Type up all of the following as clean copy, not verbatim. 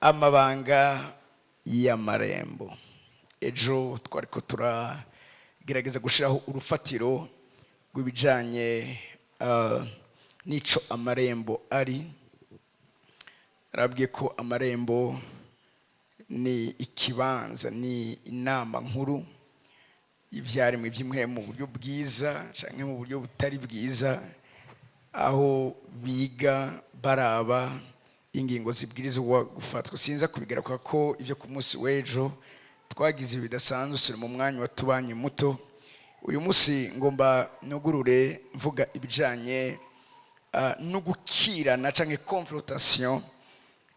Amabanga y'amarembo. Ejo twari ko turagerageza gushyiraho urufatiro rw'ibijyanye n'ico amarembo ari. Narabwiye ko amarembo ni ikibanza, ni inama nkuru y'ibyaremwe by'imwe mu buryo bwiza cyangwa mu buryo butari bwiza, aho biga baraba ingingo zibwirizwa gufatwa. Sinza kubigaruka ko ibyo ku munsi w'ejo twagize bidasanzwe, turi mu mwanya watubanye muto. Uyu munsi ngomba nugurure mvuga ibijyanye no gukirana cyangwa confrontation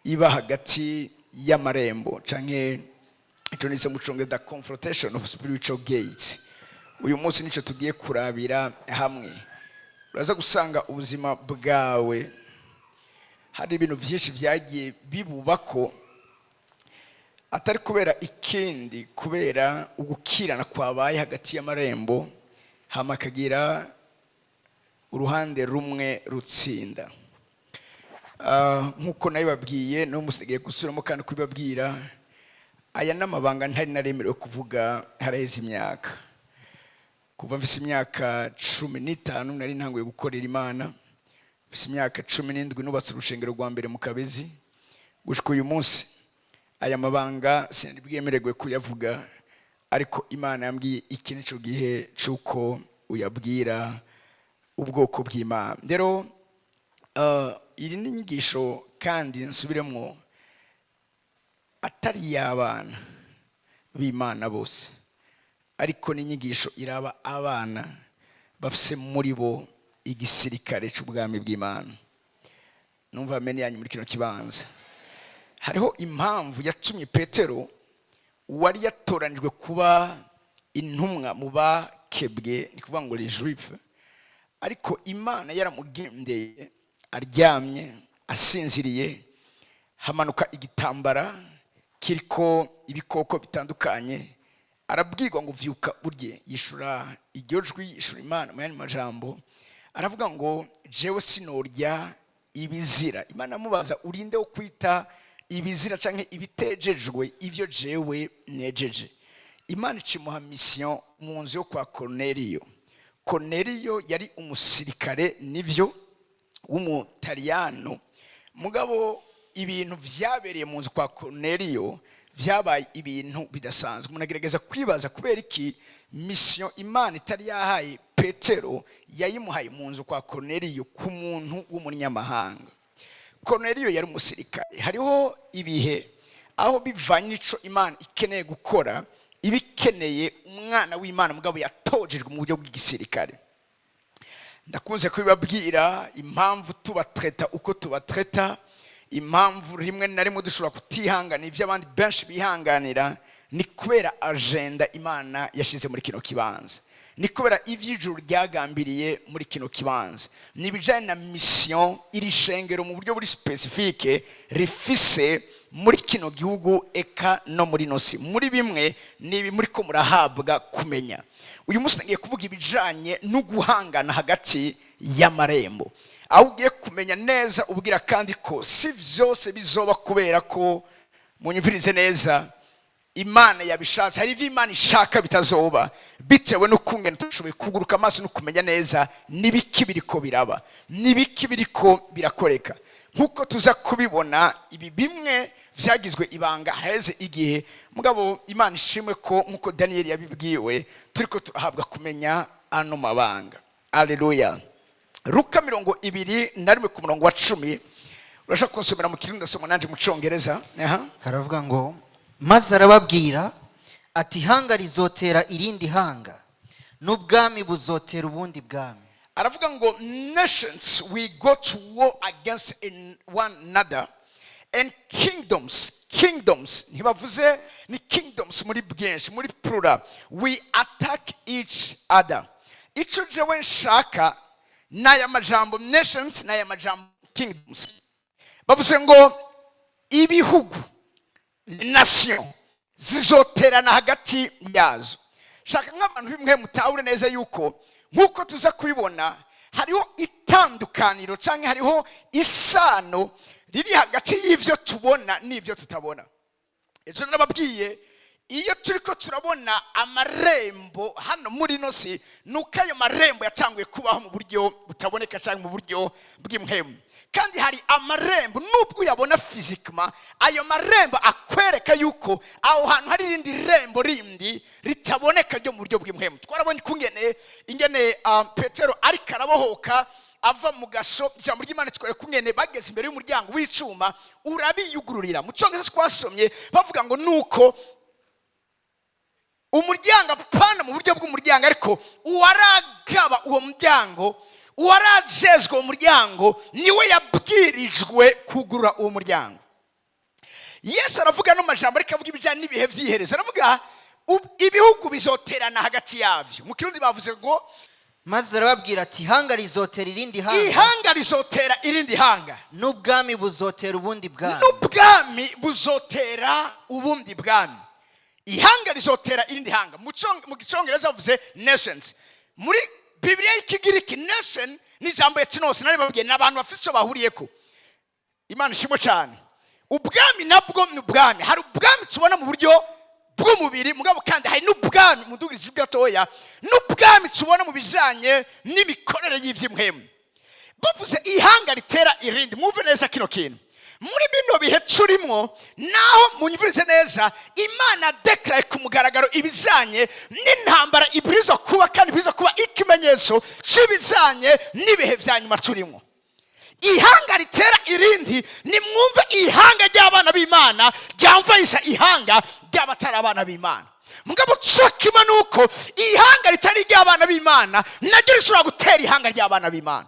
iba hagati y'amarembo, canke icyo nise mu Congereza confrontation of spiritual gates. Uyu munsi nicyo tugiye kurabira hamwe. Uraza gusanga ubuzima bwawe hari ibintu byinshi byagiye bibubako, atari kubera ikindi, kubera ugukirana kwabaye hagati y'amarembo, hama akagira uruhande rumwe rutsinda. Nk'uko nabibabwiye, no musigaye gusubiramo kandi kubibabwira, aya n'amabanga ntari naremerewe kuvuga haraheze imyaka. Kuva mfise imyaka 15 nari ntanguye gukorera Imana. Mfise imyaka 17 nubatse urushengero rwa mbere mu Kabezi. Gushika uyu munsi aya mabanga sinari bwemererwe kuyavuga, ariko Imana yambwiye iki nico gihe c'uko uyabwira ubwoko bw'Imana. Rero iri ni inyigisho, kandi nsubiremo, atari iy'abana b'Imana bose, ariko ni inyigisho iraba abana bafise muri bo igisirikare cy'ubwami bw'Imana. Numva ameni yanyu muri kino kibanza. Hariho impamvu yatumye Petero, wari yatoranijwe kuba intumwa mu bakebwe, ni kuvuga ngo les juifs, ariko Imana yaramugendeye aryamye asinziriye, hamanuka igitambara kiriko ibikoko bitandukanye, arabwirwa ngo "Vyuka urye." Yishura iryo jwi, yishura Imana mu yandi majambo, aravuga ngo "Jewe sinorya ibizira." Imana amubaza: "Urinde wo kwita ibizira canke ibitejejwe ivyo jewe nejeje?" Imana icimuha mission mu nzu yo kwa Cornelio. Cornelio yari umusirikare, nivyo, w'Umutaliyano, mugabo ibintu vyabereye mu nzu kwa Cornelio vyabaye ibintu bidasanzwe. Umuntu agerageza kwibaza kubera iki mission Imana itari yahaye Petero yayimuhaye mu nzu kwa Cornelio, ku muntu w'umunyamahanga. Cornelio yari umusirikare. Hariho ibihe aho bivanye n'ico Imana ikeneye gukora, iba ikeneye umwana w'Imana mugabo yatojejwe mu buryo bw'igisirikare. Ndakunze kubibabwira, impamvu tubatreta uko tubatreta, impamvu rimwe na rimwe dushobora kutihangana ibyo abandi benshi bihanganira, ni kubera agenda Imana yashyize muri kino kibanza, ni kubera iby'ijuru ryagambiriye muri kino kibanza, ni ibijyanye na mission iri shengero mu buryo buri spécifique rifise muri kino gihugu, eka no muri nosi. Muri bimwe ni ibi muri ko murahabwa kumenya. Uyu munsi ngiye kuvuga ibijyanye no guhangana hagati y'amarembo, aho ugiye kumenya neza ubwira kandi ko si byose bizoba kubera ko, munyumvirize neza, Imana yabishatse. Hari ibyo Imana ishaka bitazoba bitewe n'ukungene tutashoboye kuguruka amaso no kumenya neza n'ibiki biriko biraba, n'ibiki biriko birakoreka. Nk'uko tuza kubibona, ibi bimwe vyagizwe ibanga haraheze igihe, mugabo Imana ishimwe ko nk'uko Daniyeli yabibwiwe, turiko turahabwa kumenya ano mabanga. Aleluya. Luka 21 ku murongo wa 10, urashobora kunsomera mu Kirundi, ndasoma nanje mu Congereza. Aha. Haravuga ngo: "Maze arababwira ati: 'Ihanga rizotera irindi hanga, n'ubwami buzotera ubundi bwami.'" Aravuga ngo "Nations will go to war against in one another and kingdoms." Kingdoms ntibavuze, ni kingdoms muri bwinshi, muri plural. "We attack each other." Ico jewe nshaka n'aya majambo nations n'aya majambo kingdoms, bavuze ngo ibihugu, nation zizoterana hagati yazo. Shaka nk'abantu bimwe mutahure neza yuko, nk'uko tuza kubibona, hariho itandukaniro cyangwa hariho isano. Riri hagati y'ivyo tubona n'ivyo tutabona. Ejo narababwiye, iyo turiko turabona amarembo hano muri ino si, nuko ayo marembo yatanguye kubaho mu buryo butaboneka cyangwa mu buryo bw'impwemu. Kandi hari amarembo, nubwo uyabona physiquement, ayo marembo akwereka yuko aho hantu hari irindi rembo rindi ritaboneka ryo mu buryo bw'impwemu. Twarabonye ukungene ingene Petero ariko arabohoka ava mu gasho. Ijambo ry'Imana twereka ukungene bageze imbere y'umuryango w'icuma urabiyugururira. Mu Cyongereza twasomye bavuga ngo nuko umuryango, apana mu buryo bw'umuryango, ariko uwaragaba uwo muryango, uwarajejwe uwo muryango, niwe yabwirijwe kugurura uwo muryango. Yesu aravuga no majambo, ariko avuga ibijyanye n'ibihe by'iherezo. Aravuga ibihugu bizoterana hagati yavyo. Mu Kirundi bavuze ngo: Maze arababwira ati: "Ihanga rizotera irindi hanga, Ihanga rizotera irindi hanga, n'ubwami buzotera ubundi bwami." N'ubwami buzotera ubundi bwami. Ihanga rizotera irindi hanga. Mu Gicongereza bavuze nations. Muri Bibiliya y'Ikigiriki, nation ni ijambo ethnos. Nari babwiye, ni abantu bafite icyo bahuriyeko. Imana ishimwe cyane. Ubwami nabwo ni ubwami. Hari ubwami tubona mu buryo bw'umubiri, mugabo kandi hari n'ubwami, mudugirize gatoya, n'ubwami tubona mu bijanye n'imikorere y'ivy'impwemu. Bavuze ihanga ritera irindi, mwumve neza kino kintu. Muri bino bihe turimwo, naho munyumvirize neza, Imana déclaraye ku mugaragaro ibijanye n'intambara ibwirizwa kuba, kandi ibwirizwa kuba ikimenyetso c'ibijanye n'ibihe vya nyuma turimwo. Ihanga ritera irindi, nimwumve, ihanga ry'abana b'Imana ryamvayisha ihanga ry'abatari abana b'Imana. Mugabo co kimwe nuko ihanga ritari iry'abana b'Imana naryo rishobora gutera ihanga ry'abana b'Imana.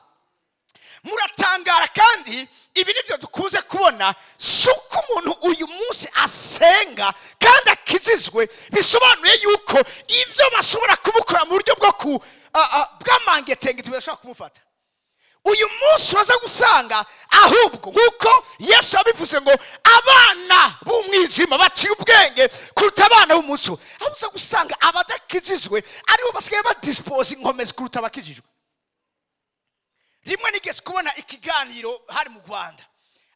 Muratangara, kandi ibi nibyo dukunze kubona. Si uko umuntu uyu munsi asenga kandi akijijwe bisobanuye yuko ibyo bashobora kumukora mu buryo bwo ku bw'amangetenge tubashobora kumufata. Uyu munsi uraza gusanga ahubwo, nk'uko Yesu yabivuze ngo abana b'umwijima baciye ubwenge kuruta abana b'umuco, aho uza gusanga abadakijijwe aribo basigaye badispoza inkomezi kuruta abakijijwe. Rimwe nigeze kubona ikiganiro, hari mu Rwanda,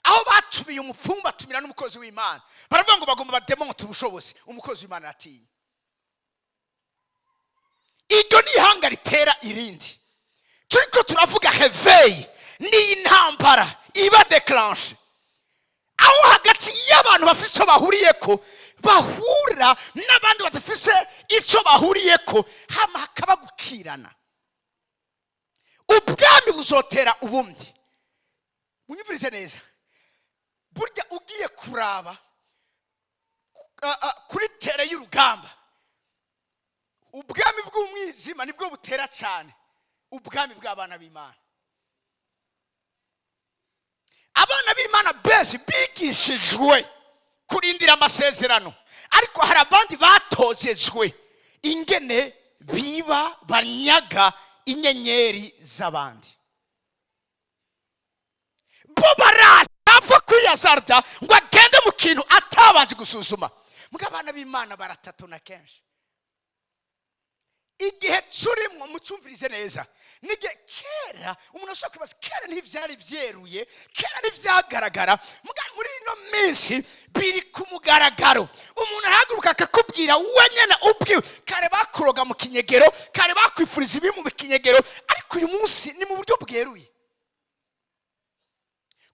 aho batumiye umupfumu, batumira n'umukozi w'Imana. Baravuga ngo bagomba bademonte ubushobozi. Umukozi w'Imana aratinya. Iryo ni ihanga ritera irindi. Turiko turavuga réveil, ni intambara iba déclenché aho hagati y'abantu bafite icyo bahuriyeko bahura n'abandi badafise icyo bahuriyeko, hama hakaba gukirana. Ubwami buzotera ubundi. Munyumvirize neza, burya ugiye kuraba kuri terrain y'urugamba, ubwami bw'umwijima nibwo butera cyane ubwami bw'abana b'Imana. Abana b'Imana benshi bigishijwe kurindira amasezerano, ariko hari abandi batojejwe ingene biba, banyaga inyenyeri z'abandi. Bo baraza apfa kwiyazarda ngo agende mu kintu atabanje gusuzuma. Mbwa abana b'Imana baratatona kenshi. Igihe turimwo, mucumvirize neza, n'igihe kera umuntu ashobora kwibaza, kera ntivyari vyeruye, kera ntivyagaragara. Muga muri ino minsi biri ku mugaragaro. Umuntu arahaguruka akakubwira wenyene ubwiwe. Kare bakuroga mu kinyegero, kare bakwifuriza ibi mu kinyegero, ariko uyu munsi ni mu buryo bweruye,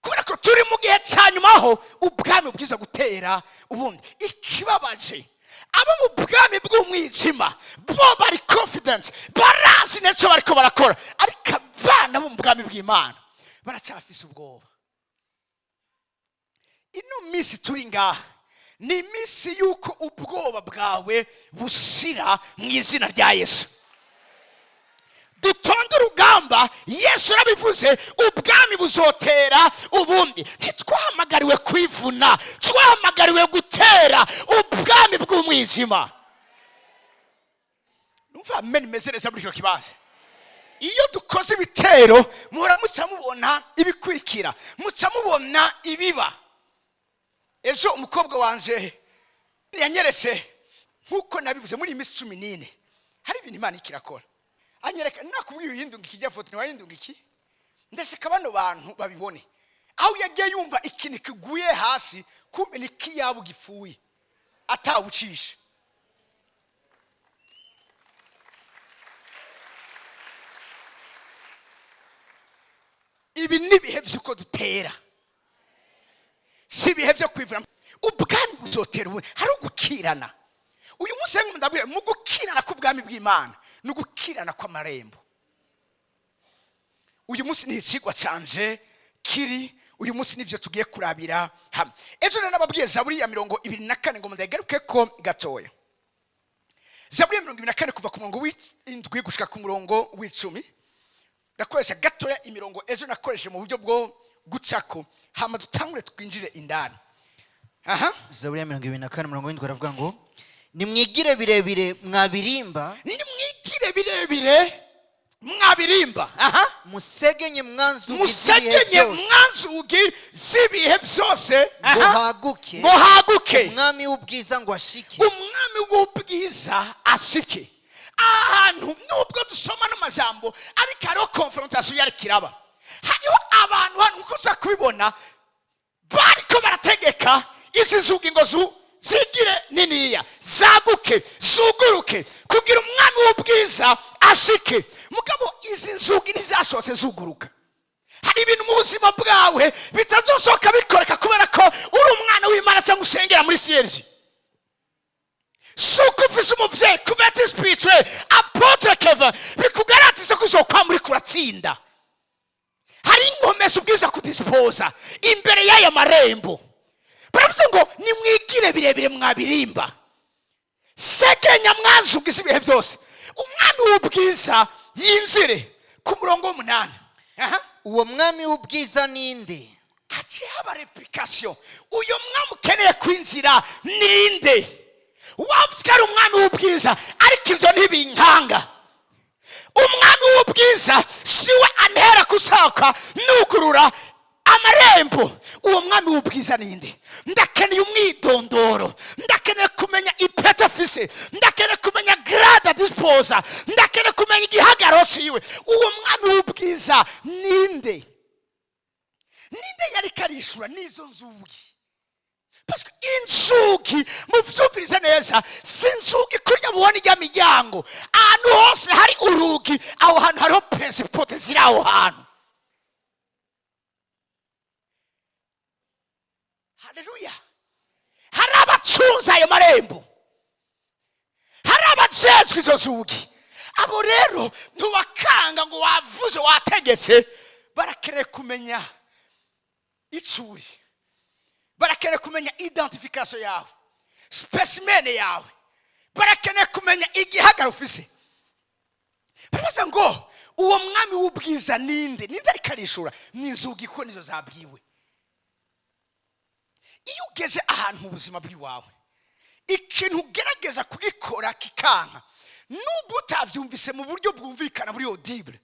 kubera ko turi mu gihe cya nyuma aho ubwami bwiza gutera ubundi. Ikibabaje, abo mu bwami bw'umwijima bo bari confident, barazi neza icyo bariko barakora, ariko abana bo mu bwami bw'Imana baracyafise ubwoba. Ino minsi turi ngaha ni iminsi y'uko ubwoba bwawe bushira mu izina rya Yesu. Dutonde urugamba. Yesu yarabivuze, ubwami buzotera ubundi. Ntitwahamagariwe kwivuna, twahamagariwe gutera ubwami bw'umwijima. Numva amen imeze neza muri icyo kibanza. Iyo dukoze ibitero, muhora muca mubona ibikurikira, muca mubona ibiba. Ejo umukobwa wanje yanyeretse, nk'uko nabivuze, muri iyi minsi 14 hari ibintu Imana ikirakora. Anyereka, nakubwiye uyindunga iki, ijya foto ntiwayindunga iki. Ndashaka bano bantu babibone. Aho yagiye yumva ikintu kiguye hasi, kumbe ni kiyabu gipfuye atawucisha. Ibi ni ibihe by'uko dutera, si ibihe byo kwivura. Ubwami buzotera ubundi hari ugukirana. Uyu munsi rero ndabwira, mu gukirana k'ubwami bw'Imana ni ugukirana kw'amarembo. Uyu munsi ni ikigwa canje kiri, uyu munsi nivyo tugiye kurabira hamwe. Ejo rero nababwiye Zaburi ya 24 ngo ndayigaruke ko gatoya. Zaburi ya 24 kuva ku murongo w'indwi gushika ku murongo w'icumi. Ndakoresha gatoya imirongo ejo nakoresheje mu buryo bwo gucako, hama dutangure twinjire indani. Aha. Zaburi ya 24 umurongo w'indwi aravuga ngo nimwigire birebire mwabirimba, nimwigire birebire mwabirimba. Aha. Musegenye mwanzugi z'ibihe musegenye byose, mwanzugi z'ibihe byose. ngo Aha. haguke ngo haguke umwami w'ubwiza ngo ashike. Umwami w'ubwiza ashike. Ahantu nubwo dusoma n'amajambo, ariko hariho confrontation yari kiraba. Hariho abantu hano nkuko uza kubibona bariko barategeka izi nzugi ngo zigire niniya, zaguke, zuguruke kugira umwami w'ubwiza ashike. Mugabo izi nzugi ntizashobotse zuguruka. Hari ibintu mu buzima bwawe bitazoshoka bikoreka kubera ko uri umwana w'Imana cyangwa usengera muri CLG. Suko ufise umuvyeyi kuverti spirituel apotre Kevin bikugarantise ko uzokwa muri kuratsinda. Hari inkomezi ubwiza kudisposa imbere y'aya marembo. Baravuze ngo nimwigire birebire mwabirimba, segenya mwanzugi z'ibihe byose, umwami w'ubwiza yinjire. Ku murongo w'umunani. Aha. Uwo mwami w'ubwiza ninde? Haciye haba replikasiyo. Uyo mwami ukeneye kwinjira ninde? Wavuze ko ari umwami w'ubwiza, ariko ibyo ntibinkanga. Umwami w'ubwiza siwe antera gushaka nugurura amarembo. Uwo mwami w'ubwiza ninde? Ndakeneye umwidondoro, ndakeneye kumenya ipeti afise, ndakeneye kumenya grade disposa, ndakeneye kumenya igihagararo ciwe. Uwo mwami w'ubwiza ninde? Ninde yari karishura n'izo nzugi? Parce que inzugi, muvyumvirize neza, si inzugi kurya mubona ijya miryango. Ahantu hose hari urugi, aho hantu hariho principauté ziri aho hantu. Haleluya. Hari abacunze ayo marembo, hari abajejwe izo nzugi. Abo rero ntubakanga ngo wavuze wategetse, barakeneye kumenya icuri, barakeneye kumenya identification yawe, specimen yawe, barakeneye kumenya igihagararo ufise. Barabaza ngo uwo mwami w'ubwiza ninde? Ninde ariko arishura? Ni inzugi, kuko nizo zabwiwe. Iyo ugeze ahantu mu buzima bw'iwawe, ikintu ugerageza kugikora kikanka, nubwo utavyumvise mu buryo bwumvikana muri audible,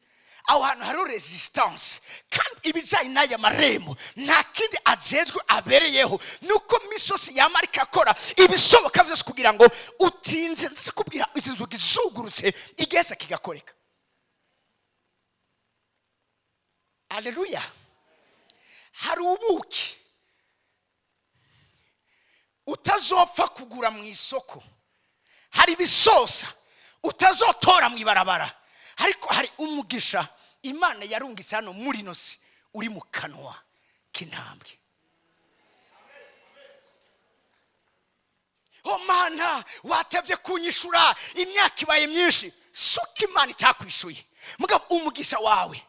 aho hantu hariho resistance. Kandi ibijyanye n'aya marembo nta kindi ajejwe abereyeho, nuko misosi yama ariko akora ibishoboka byose kugira ngo utinze. Ndetse kubwira izi nzugi zugurutse igiheza kigakoreka. Aleluya. Hari ubuki utazopfa kugura mu isoko, hari ibisosa utazotora mu ibarabara, ariko hari umugisha Imana yarungitse hano muri ino si uri mu kanwa k'intambwe. O Mana, watevye kunyishura imyaka ibaye myinshi. Suko Imana itakwishuye, mugabo umugisha wawe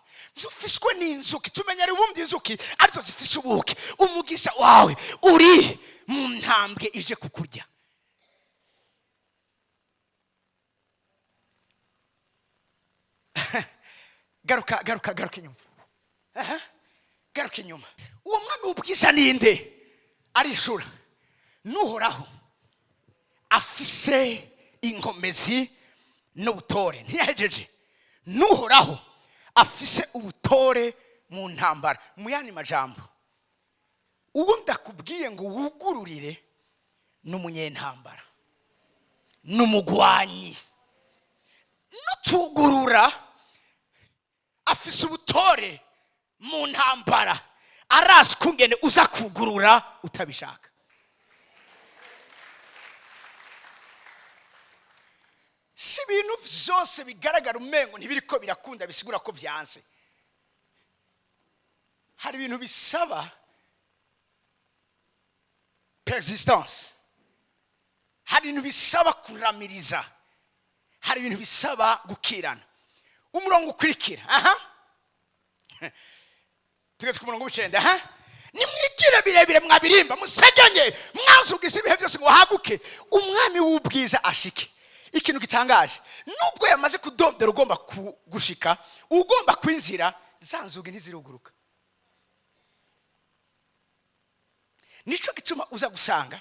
ufiswe n'inzuki. Tumenyere ubundi inzuki arizo zifise ubuki. Umugisha wawe uri mu ntambwe ije kukurya. Garuka, garuka, garuka inyuma. Aha. Garuka inyuma. Uwo mwami w'ubwiza ninde? Arishura. Nuhoraho afise inkomezi n'ubutore. Ntiyahejeje. Nuhoraho afise ubutore mu ntambara. Mu yandi majambo, uwo ndakubwiye ngo wugururire n'umunyentambara, n'umugwanyi. Nutugurura afise ubutore mu ntambara, Arazi ukungene uza kugurura utabishaka. Si ibintu vyose bigaragara umengo ntibiriko birakunda bisigura ko vyanse. Hari ibintu bisaba persistance, hari ibintu bisaba kuramiriza, hari ibintu bisaba gukirana. Umurongo ukurikira, aha tugeze ku murongo w'icenda. Aha nimwigire birebire mwabirimba, musegenye mwazugize ibihe byose ngo haguke umwami w'ubwiza ashike. Ikintu gitangaje, nubwo yamaze kudombera ugomba gushika, ugomba kwinjira, za nzugi ntiziruguruka. Nico gituma uza gusanga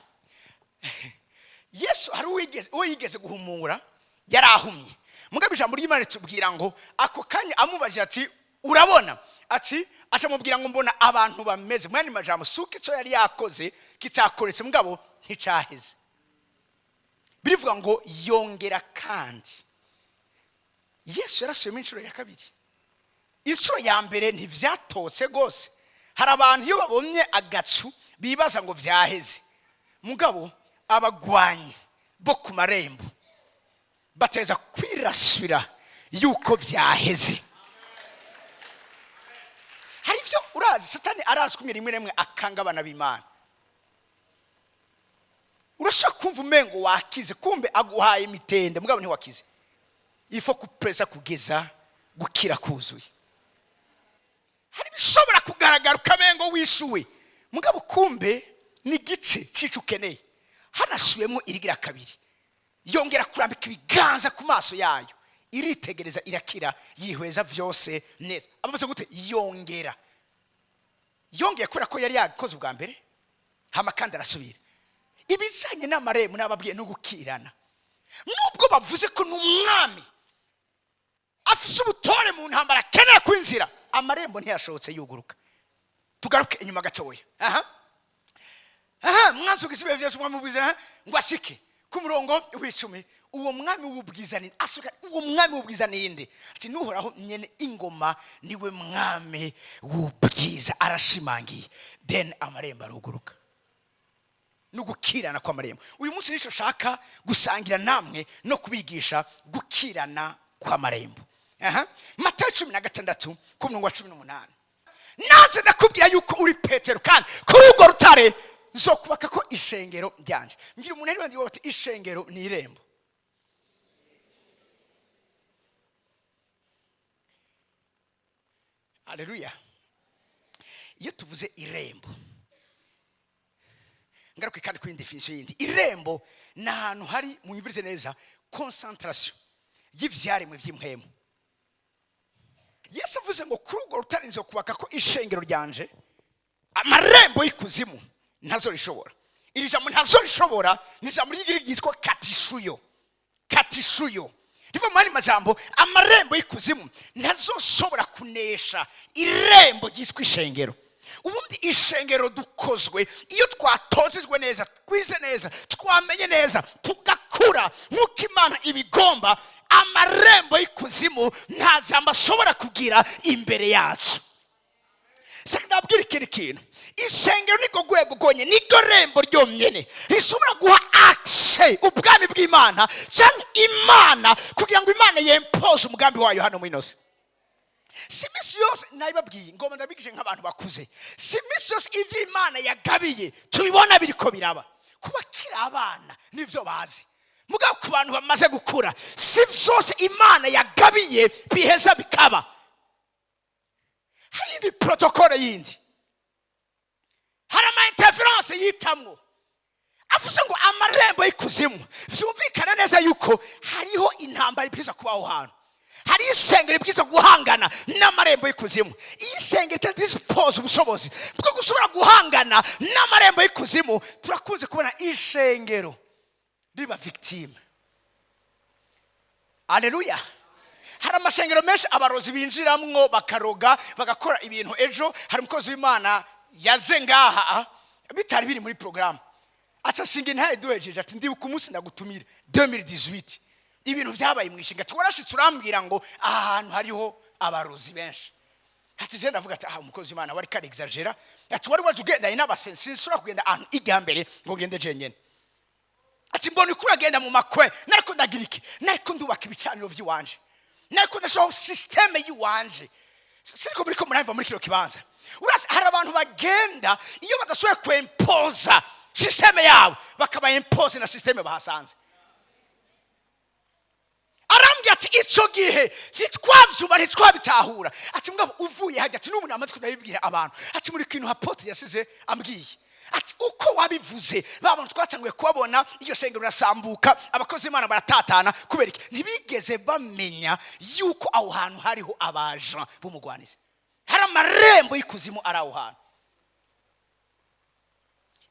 Yesu hari uwo yigeze guhumura, yarahumye. Mugabo ijambo ry'Imana ritubwira ngo ako kanya amubajije ati urabona, ati acamubwira ngo mbona abantu bameze. Mwene majambo suko ico yari yakoze kitakoretse, mugabo nticaheze. Birivuga ngo yongera kandi. Yesu yarasubiyemo inshuro ya kabiri. Inshuro ya mbere ntivyatotse gose. Hari abantu iyo babonye agacu bibaza ngo vyaheze. Mugabo abagwanyi bo ku marembo bateza kwirasira yuko vyaheze. Hari ivyo urazi Satani arazi kumwe rimwe rimwe akanga abana b'Imana. Urashaka kumva umengo wakize, kumbe aguhaye imitende mugabo ntiwakize. Ifo kupresa kugeza gukira kuzuye. Hari bishobora kugaragara ukamengo wishuwe, mugabo kumbe ni gice cico ukeneye. Hanasubiyemo irigira kabiri, yongera kurambika ibiganza ku maso yayo, iritegereza, irakira, yihweza vyose neza. Abavuze gute? Yongera, yongeye kubera ko yari yakoze ubwa mbere, hama kandi arasubira. Ibijanye n'amarembo n'ababwiye no gukirana, nubwo bavuze ko n'umwami afise ubutore mu ntambara akeneye kwinjira, amarembo ntiyashobotse yuguruka. Tugaruke inyuma gatoya. Aha aha, mwanzugize ibihe byose umwami w'ubwiza ngo ashike ku murongo w'icumi. Uwo mwami w'ubwiza ni asuka, uwo mwami w'ubwiza ni inde? Ati nuhoraho nyene ingoma niwe mwami w'ubwiza. Arashimangiye, then amarembo aruguruka. Nugukirana kw'amarembo. Uyu munsi nico shaka gusangira namwe no kubigisha gukirana kw'amarembo. Aha, Matayo 16 ku murongo wa 18. Nanze ndakubwira yuko uri Petero, kandi kuri urwo rutare nzokubaka ko ishengero ryanje. Mbwira umuntu ari wandi ati ishengero ni irembo. Haleluya. Iyo tuvuze irembo, ngaruke kandi kuri definition yindi. Irembo ni ahantu hari, munyumvirize neza, concentration y'ivyaremwe vy'impwemu. Yesu avuze ngo kuri urwo rutare nzokubaka ko ishengero ryanje, amarembo y'ikuzimu ntazorishobora. Iri jambo ntazorishobora ni ijambo ry'igiriki ryitwa katishuyo. Katishuyo riva mu yandi majambo, amarembo y'ikuzimu ntazoshobora kunesha irembo ryitwa ishengero. Ubundi ishengero dukozwe iyo twatozejwe neza, twize neza, twamenye neza, tugakura nk'uko Imana ibigomba, amarembo y'ikuzimu nta jambo ashobora kugira imbere yacu. Shaka ndababwira ikindi kintu, ishengero niko rwego rwonyene, niryo rembo ryonyene rishobora guha access ubwami bw'Imana cyangwa Imana, kugira ngo Imana yempose umugambi wayo hano mu ino si. Si iminsi yose nabibabwiye, ngomba ndabigishe nk'abantu bakuze, si iminsi yose ivyo Imana yagabiye tubibona biriko biraba. Kuba kiri abana nivyo bazi, mugabo ku bantu bamaze gukura si vyose Imana yagabiye biheza bikaba. Hari indi protokole yindi, hari ama interference yitamwo. Avuze ngo amarembo y'ikuzimu, vyumvikana neza yuko hariho intambara ibwirizwa kubaho hano. Hari isengero ibwirizwa guhangana n'amarembo y'ikuzimu. Iyi sengero itadispose ubushobozi bwo gushobora guhangana n'amarembo y'ikuzimu, turakunze kubona ishengero riba victime. Haleluya. Hari amashengero menshi abarozi binjiramwo bakaroga bagakora ibintu. Ejo hari umukozi w'Imana yaze ngaha bitari biri muri programme, aca ashinga intahe duhejeje ati ndibuka umunsi ndagutumira 2018 ibintu byabaye mu ishinga, twarashitse urambwira ngo aha hantu hariho abarozi benshi. Ati je ndavuga ati: "Ah, umukozi w'Imana wari kari exagera." Ati: "Wari waje ugendanye n'abasenzi, sinshobora kugenda ahantu ijya mbere ngo ngende jenyene." Ati: "Mbona uko uragenda mu makwe." Nariko ndagira iki? Nariko ndubaka ibicaniro vy'iwanje, nariko ndashiraho système y'iwanje. Siriko muriko murumva muri kino kibanza? Urazi hari abantu bagenda, iyo badashoboye kwempoza système yabo, bakaba imposer na système bahasanze. Arambwira ati: "Icyo gihe ntitwabyumva, ntitwabitahura." Ati: "Mugabo uvuye hajya," ati, "n'ubu namatwi ndabibwira abantu." Ati: "Muri kintu apôtre yasize ambwiye," ati, "uko wabivuze, ba bantu twatanguye kubabona, iyo shengero rirasambuka, abakozi b'Imana baratatana." Kubera iki? Ntibigeze bamenya yuko aho hantu hariho abaja b'umugwanizi, hari amarembo y'ikuzimu ari aho hantu.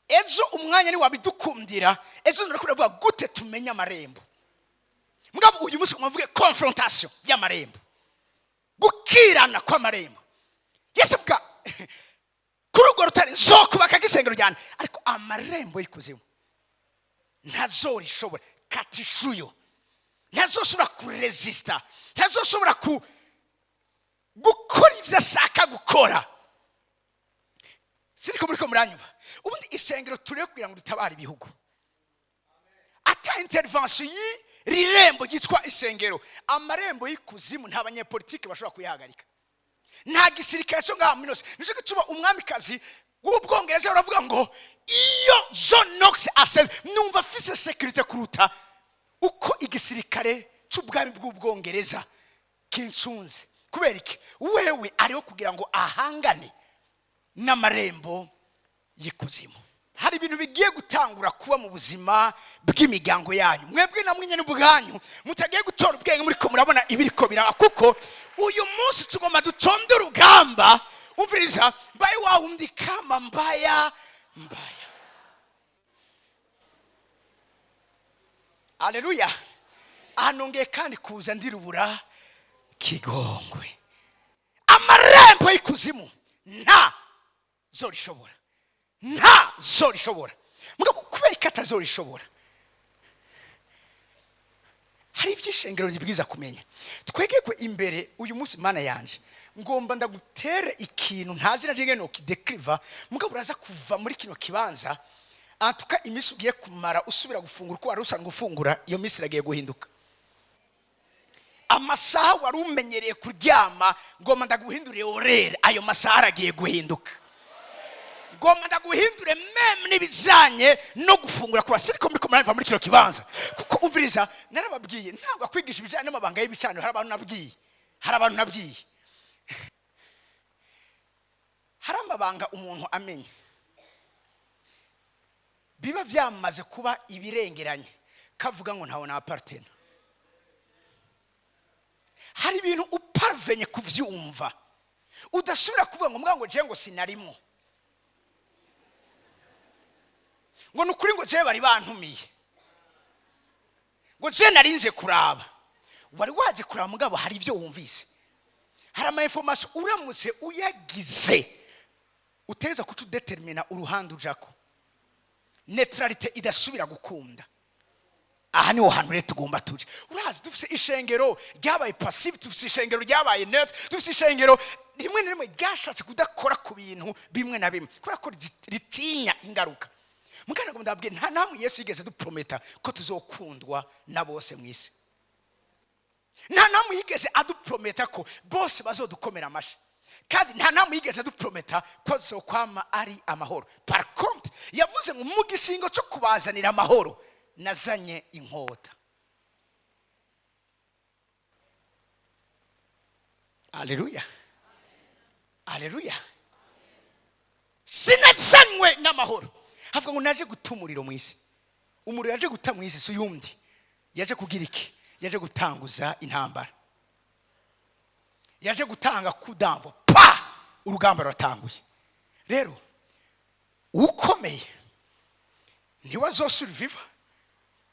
Ejo umwanya niwabidukundira, ejo ndakunda kuvuga gute tumenye amarembo. Mugabo uyu munsi mwavuge confrontation y'amarembo, gukirana kw'amarembo. Yesu avuga: "Kuri urwo rutare nzokubaka isengero ryanjye, ariko amarembo y'ikuzimu ntazorishobora." Katishuyo ntazoshobora kuresista, ntazoshobora ku gukora ibyo ashaka gukora. Siriko muriko muranyumva? Ubundi isengero turiho kugira ngo dutabare ibihugu. Ata intervention y'iri rembo ryitwa isengero, amarembo y'ikuzimu nta banyepolitike bashobora kuyihagarika, nta gisirikare cyo ngaha muri nose. Nicyo gituma umwamikazi w'Ubwongereza baravuga ngo: "Iyo John Knox asenze, numva afise sécurité kuruta uko igisirikare cy'ubwami bw'Ubwongereza kinsunze." Kubera iki? Wewe ariho kugira ngo ahangane n'amarembo y'ikuzimu. Hari ibintu bigiye gutangura kuba mu buzima bw'imiryango yanyu, mwebwe namwe nyine ubwanyu mutagiye gutora ubwenge, muri ko murabona ibiriko biraba, kuko uyu munsi tugomba dutonde urugamba. Umviriza, mbaye wa wundi kama mbaya mbaya. Aleluya! Aha nongeye kandi kuza ndirubura kigongwe. Amarembo y'ikuzimu nta zorishobora, nta zorishobora. Mugabo kubera ko atazorishobora, hari iby'ishengero ribwiza kumenya. Twegekwe imbere uyu munsi. Mana yanje, ngomba ndagutere ikintu ntazi na jenge nokidekriva. Mugabo uraza kuva muri kino kibanza, antuka iminsi ugiye kumara usubira gufungura uko wari usanzwe ufungura, iyo minsi iragiye guhinduka. Amasaha wari umenyereye kuryama, ngomba ndaguhindure horaire, ayo masaha aragiye guhinduka. Ngomba ndaguhindure même n'ibijyanye no gufungura kuba. Siriko muri kumurava muri kino kibanza? Kuko umviriza, narababwiye, ntabwo akwigisha ibijyanye n'amabanga y'ibicaniro. Hari abantu nabwiye, hari abantu nabwiye, hari amabanga umuntu amenya biba byamaze kuba ibirengeranye, kavuga ngo ntawe napartena. Hari ibintu uparvenye kuvyumva, udasubira kuvuga ngo mbwa ngo je ngo sinarimo, ngo ni ukuri, ngo je bari bantumiye, ngo je narinje kuraba. Wari waje kuraba, mugabo hari ibyo wumvise, hari ama information uramutse uyagize utegereza kuca udetermina uruhande ujako, neutralité idasubira gukunda. Aha niho hantu rero tugomba tuje. Urazi dufise ishengero ryabaye passive, dufise ishengero ryabaye neutre, dufise ishengero rimwe na rimwe ryashatse kudakora ku bintu bimwe na bimwe kubera ko ritinya ingaruka. Mugana ngo ndababwiye, nta namwe Yesu yigeze duprometa ko tuzokundwa na bose mu isi. Nta namwe yigeze aduprometa ko bose bazodukomera amashi, kandi nta namwe yigeze aduprometa ko azokwama ari amahoro. Par contre yavuze ngo: "Mu gisingo cyo kubazanira amahoro, nazanye inkota." Aleluya, aleluya! Sinazanywe n'amahoro. Havuga ngo naje guta umuriro mu isi. Umuriro yaje guta mu isi si uyundi, yaje kugira iki? Yaje gutanguza intambara, yaje gutanga kudamvo pa, urugamba ruratanguye. Rero ukomeye niwe azosurviva,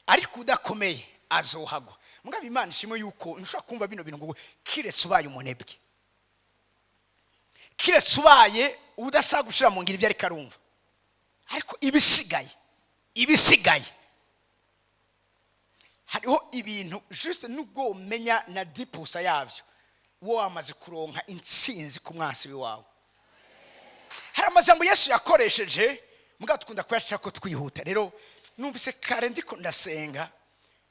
ariko udakomeye azohagwa. Mugabo Imana ishimwe yuko ntushobora kumva bino bintu ngo kiretse ubaye umunebwe, kiretse ubaye udashaka gushira mu ngiro ibyo ariko arumva. Ariko ibisigaye hariho ibintu juste nubwo umenya na 10% yavyo. Wo wamaze kuronka intsinzi ku mwansi wawe. Hari amajambo Yesu yakoresheje, mugabo tukunda kuyashaka ko twihuta. Rero numvise kare ndiko ndasenga,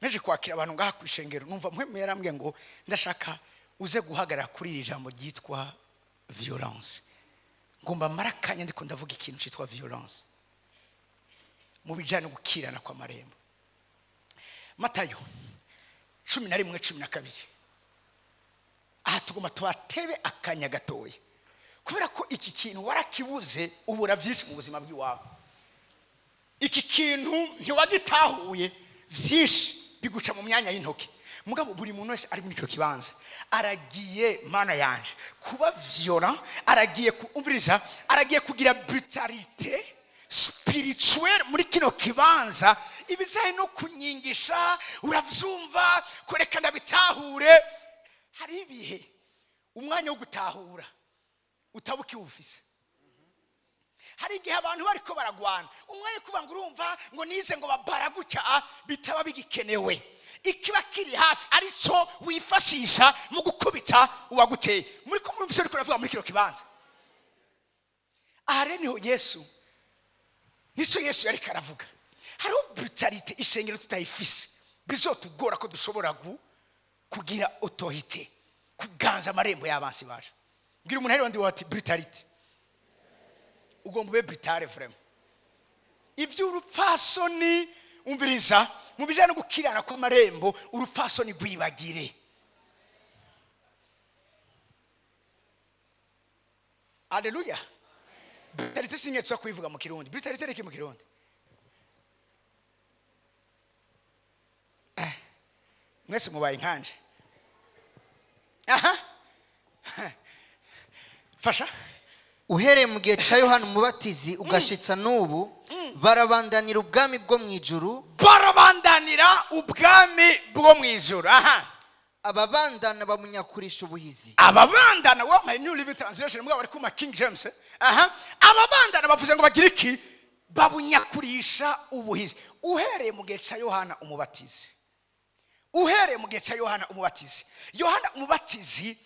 naje kwakira abantu ngaha ku ishengero, numva Mpwemu yarambwiye ngo ndashaka uze guhagarara kuri iri jambo ryitwa violence. Ngomba mara akanya ndiko ndavuga ikintu cyitwa violence mu bijyanye no gukirana kw'amarembo. Matayo 11:12. Aha tugomba tuhatebe akanya gatoya, kubera ko iki kintu warakibuze, ubura byinshi mu buzima bw'iwawe. Iki kintu ntiwagitahuye, byinshi biguca mu myanya y'intoki. Mugabo buri muntu wese ari muri icyo kibanza aragiye, Mana yanje, kuba violent, aragiye kumviriza, aragiye kugira brutalité spirituelle muri kino kibanza. Ibijyanye no kunyingisha uravyumva, kureka ndabitahure. Hari ibihe umwanya wo gutahura utaba ukiwufise. Hari igihe abantu bariko baragwana, umwanya wo kuvuga ngo urumva ngo nize ngo babara gutya bitaba bigikenewe. Ikiba kiri hafi arico wifashisha mu gukubita uwaguteye. Muri ko murumva icyo ariko aravuga muri kino kibanza. Aha rero niho Yesu, nicyo Yesu yariko aravuga. Hariho brutalité ishengero tutayifise, bizotugora ko dushobora kugira autorité, kuganza amarembo y'abansi bacu. Mbwira umuntu hariho ndi wati brutalité, ugomba ube brutale vraiment. Iby'urupfasoni, umviriza, mu bijyanye no gukirana kw'amarembo, urupfasoni rwibagire. Aleluya. Brutalité sinketse kuyivuga mu Kirundi. Brutalité ni iki mu Kirundi? Mwese mubaye nkanje. Aha fasha. Uhereye mu gihe cya Yohana Umubatizi ugashitsa n'ubu, barabandanira ubwami bwo mu ijuru. Barabandanira ubwami bwo mu ijuru, aha. Ababandana bamunyakurisha ubuhizi. Ababandana, wampaye New Living Translation, mugabo bari kuma King James. Aha ababandana bavuze ngo bagira iki? Babunyakurisha ubuhizi. Uhereye mu gihe cya Yohana Umubatizi, uhereye mu gihe cya Yohana Umubatizi. Yohana Umubatizi,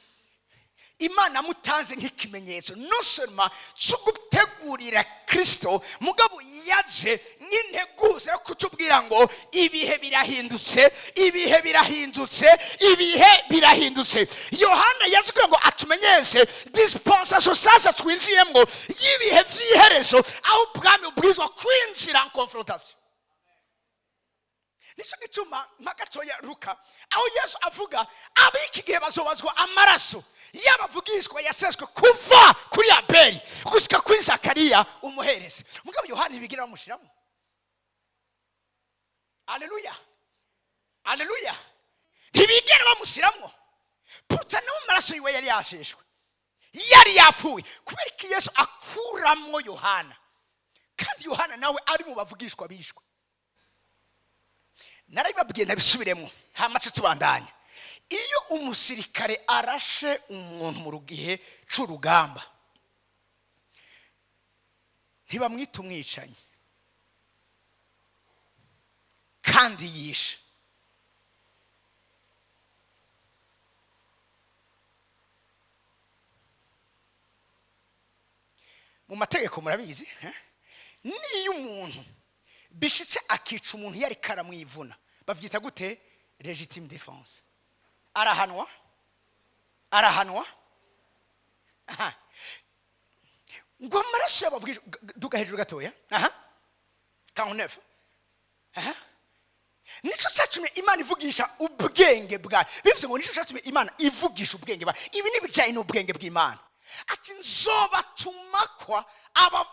Imana amutanze nk'ikimenyetso non seulement cyo gutegurira Kristo, mugabo yaje nk'integuza yo kutubwira ngo ibihe birahindutse, ibihe birahindutse, ibihe birahindutse. Yohana yaje kugira ngo atumenyeshe dispensation sasa twinjiyemo y'ibihe by'iherezo, aho ubwami bubwirizwa kwinjira en confrontation. Nicyo gituma mpagatoya Luka, aho Yesu avuga ab'iki gihe bazobazwa amaraso y'abavugishwa yaseswe kuva kuri Abeli gushyika kuri Zakariya umuherezi. Mugabo Yohani ntibigira bamushyiramo. Aleluya, aleluya. Ntibigera bamushyiramo, puta no mu maraso yiwe yari yasheshwe, yari yapfuye. Kubera ko Yesu akuramwo Yohana, kandi Yohana nawe ari mu bavugishwa bishwe. Narabibabwiye, ndabisubiremo hamatse tubandanya. Iyo umusirikare arashe umuntu mu gihe c'urugamba, ntibamwita umwicanyi kandi yishe. Mu mategeko murabizi, eh? Niyo umuntu bishitse akica umuntu yari karamwivuna, bavyita gute? Légitime défense. Arahanwa, arahanwa. Aha ngo amaraso y'abavugisha, duga hejuru gatoya. Aha 49. Aha nicyo cyatumye Imana ivugisha ubwenge bwayo. Bivuze ngo nicyo cyatumye Imana ivugisha ubwenge bwayo. Ibi ni ibijyanye n'ubwenge bw'Imana. Ati nzobatumako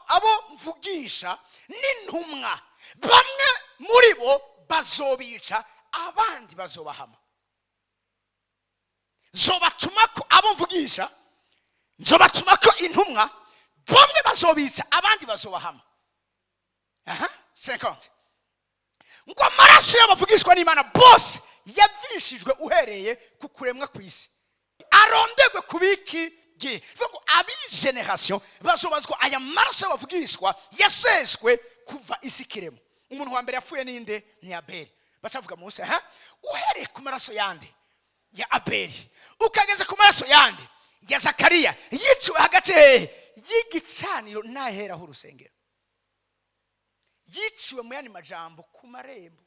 abo mvugisha n'intumwa, bamwe muri bo bazobica, abandi bazobahama. Nzobatumako abo mvugisha, nzobatumako intumwa, bamwe bazobica, abandi bazobahama. Aha 50, ngo amaraso y'abavugishwa n'Imana bose yavishijwe uhereye ku kuremwa ku isi arondegwe kubiki gihe. Bivuga ngo abi génération bazobazwa aya maraso y'abavugishwa yaseswe kuva isi kiremo. Umuntu wa mbere yapfuye ninde? Ni Abeli. Bacavuga munsi, aha uhereye ku maraso yande? Ya Abeli, ukageza ku maraso yande? Ya Zakariya, yiciwe hagati hehe? Y'igicaniro n'aheraho urusengero. Yiciwe, mu yandi majambo, ku marembo.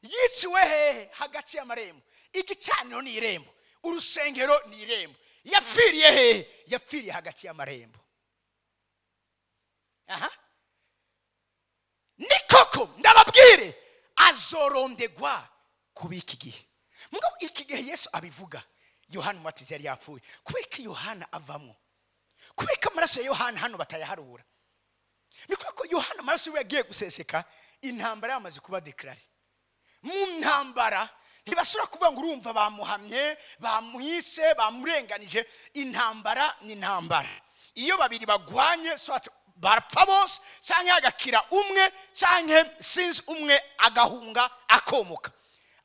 Yiciwe hehe? Hagati y'amarembo. Igicaniro ni irembo, urusengero ni irembo. Yapfiriye hehe? Yapfiriye hagati y'amarembo. Aha ni koko, ndababwire, azorondegwa kuba iki gihe. Mugabo iki gihe Yesu abivuga, Yohana Umubatizi yari yapfuye. Kubera ko Yohana avamo, kubera ko amaraso ya Yohana hano batayaharura, ni kubera ko Yohana amaraso yiwe yagiye guseseka intambara yamaze kuba déclarée. Mu ntambara ntibasubira kuvuga ngo urumva bamuhamye, bamwishe, bamurenganije. Intambara ni intambara. Iyo babiri bagwanye, soit barapfa bose, cyangwa hagakira umwe, cyangwa sinzi, umwe agahunga akomoka.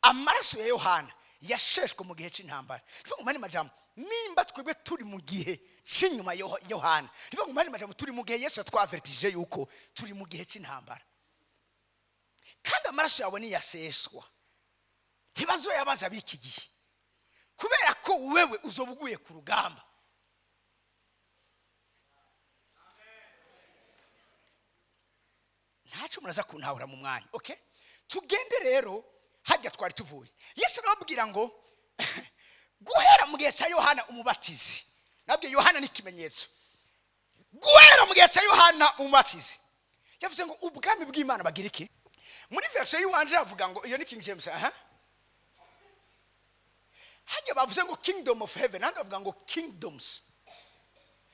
Amaraso ya Yohana yasheshwe mu gihe cy'intambara. Bivuga ngo, mani majambo, nimba twebwe turi mu gihe cy'inyuma ya Yohana, bivuga ngo, mani majambo, turi mu gihe Yesu yatwavertije yuko turi mu gihe cy'intambara, kandi amaraso yawe niyaseswa ntibazoyabaza b'iki gihe, kubera ko wewe uzoba uguye ku rugamba. Ntacyo muraza kuntahura mu mwanya. Okay, tugende rero hajya twari tuvuye. Yesu arababwira ngo guhera mu gihe cya Yohana Umubatizi, nabwiye Yohana ni ikimenyetso, guhera mu gihe cya Yohana Umubatizi, yavuze ngo ubwami bw'Imana bagira iki? Muri version y'iwanje avuga ngo, iyo ni King James, aha hajya bavuze ngo "kingdom of heaven", handi bavuga ngo "kingdoms"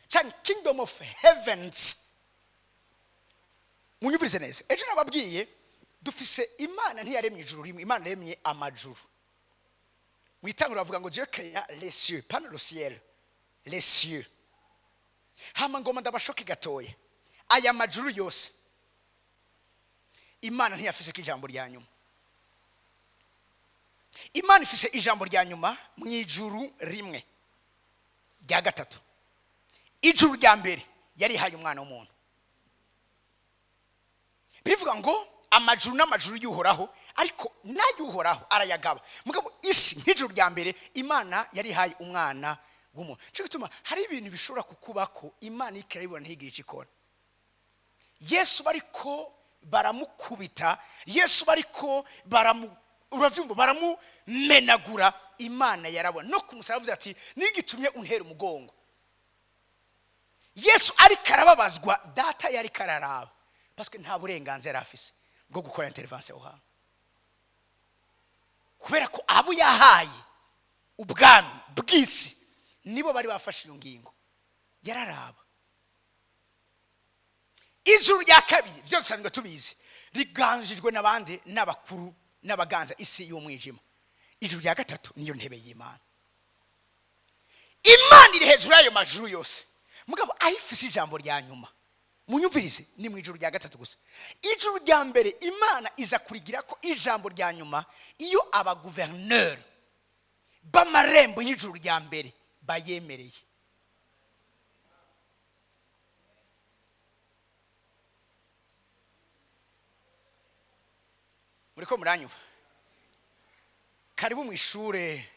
cyangwa "kingdom of heavens". Munyumvirize neza. Ejo nababwiye, dufise Imana ntiyaremye ijuru rimwe, Imana yaremye amajuru. Mu itanguriro bavuga ngo "Dieu créa les cieux", pas le ciel, les cieux. Hama ngoma ndabashoke gatoya. Aya majuru yose Imana ntiyafise ko ijambo rya nyuma. Imana ifise ijambo rya nyuma mu ijuru rimwe rya gatatu. Ijuru rya mbere yarihaye umwana w'umuntu. Bivuga ngo amajuru n'amajuru y'Uhoraho, ariko n'ay'Uhoraho arayagaba. Mugabo isi nk'ijuru rya mbere Imana yarihaye umwana w'umuntu. Cyo gituma hari ibintu bishobora kukubako Imana ikirabibona ntigire icyo ikora. Yesu bariko baramukubita, Yesu bariko baramu, uravyumva, baramumenagura, Imana yarabona. No kumusaba avuze ati: "Nigitumye untera umugongo?" Yesu ariko arababazwa, Data yari kararaba, parce que nta burenganzira yari afise bwo gukora intervention aho hantu, kubera ko abo yahaye ubwami bw'isi nibo bari bafashe iyo ngingo. Yararaba. Ijuru rya kabiri, byo dusanzwe tubizi, riganjijwe n'abandi, n'abakuru n'abaganza isi y'umwijima. Ijuru rya gatatu niyo ntebe y'Imana. Imana iri hejuru y'ayo majuru yose, mugabo aho ifise ijambo rya nyuma, munyumvirize, ni mu ijuru rya gatatu gusa. Ijuru rya mbere Imana iza kurigira ko ijambo rya nyuma iyo abaguverineri b'amarembo y'ijuru rya mbere bayemereye. Muri ko muranyumva? Karibu mu ishure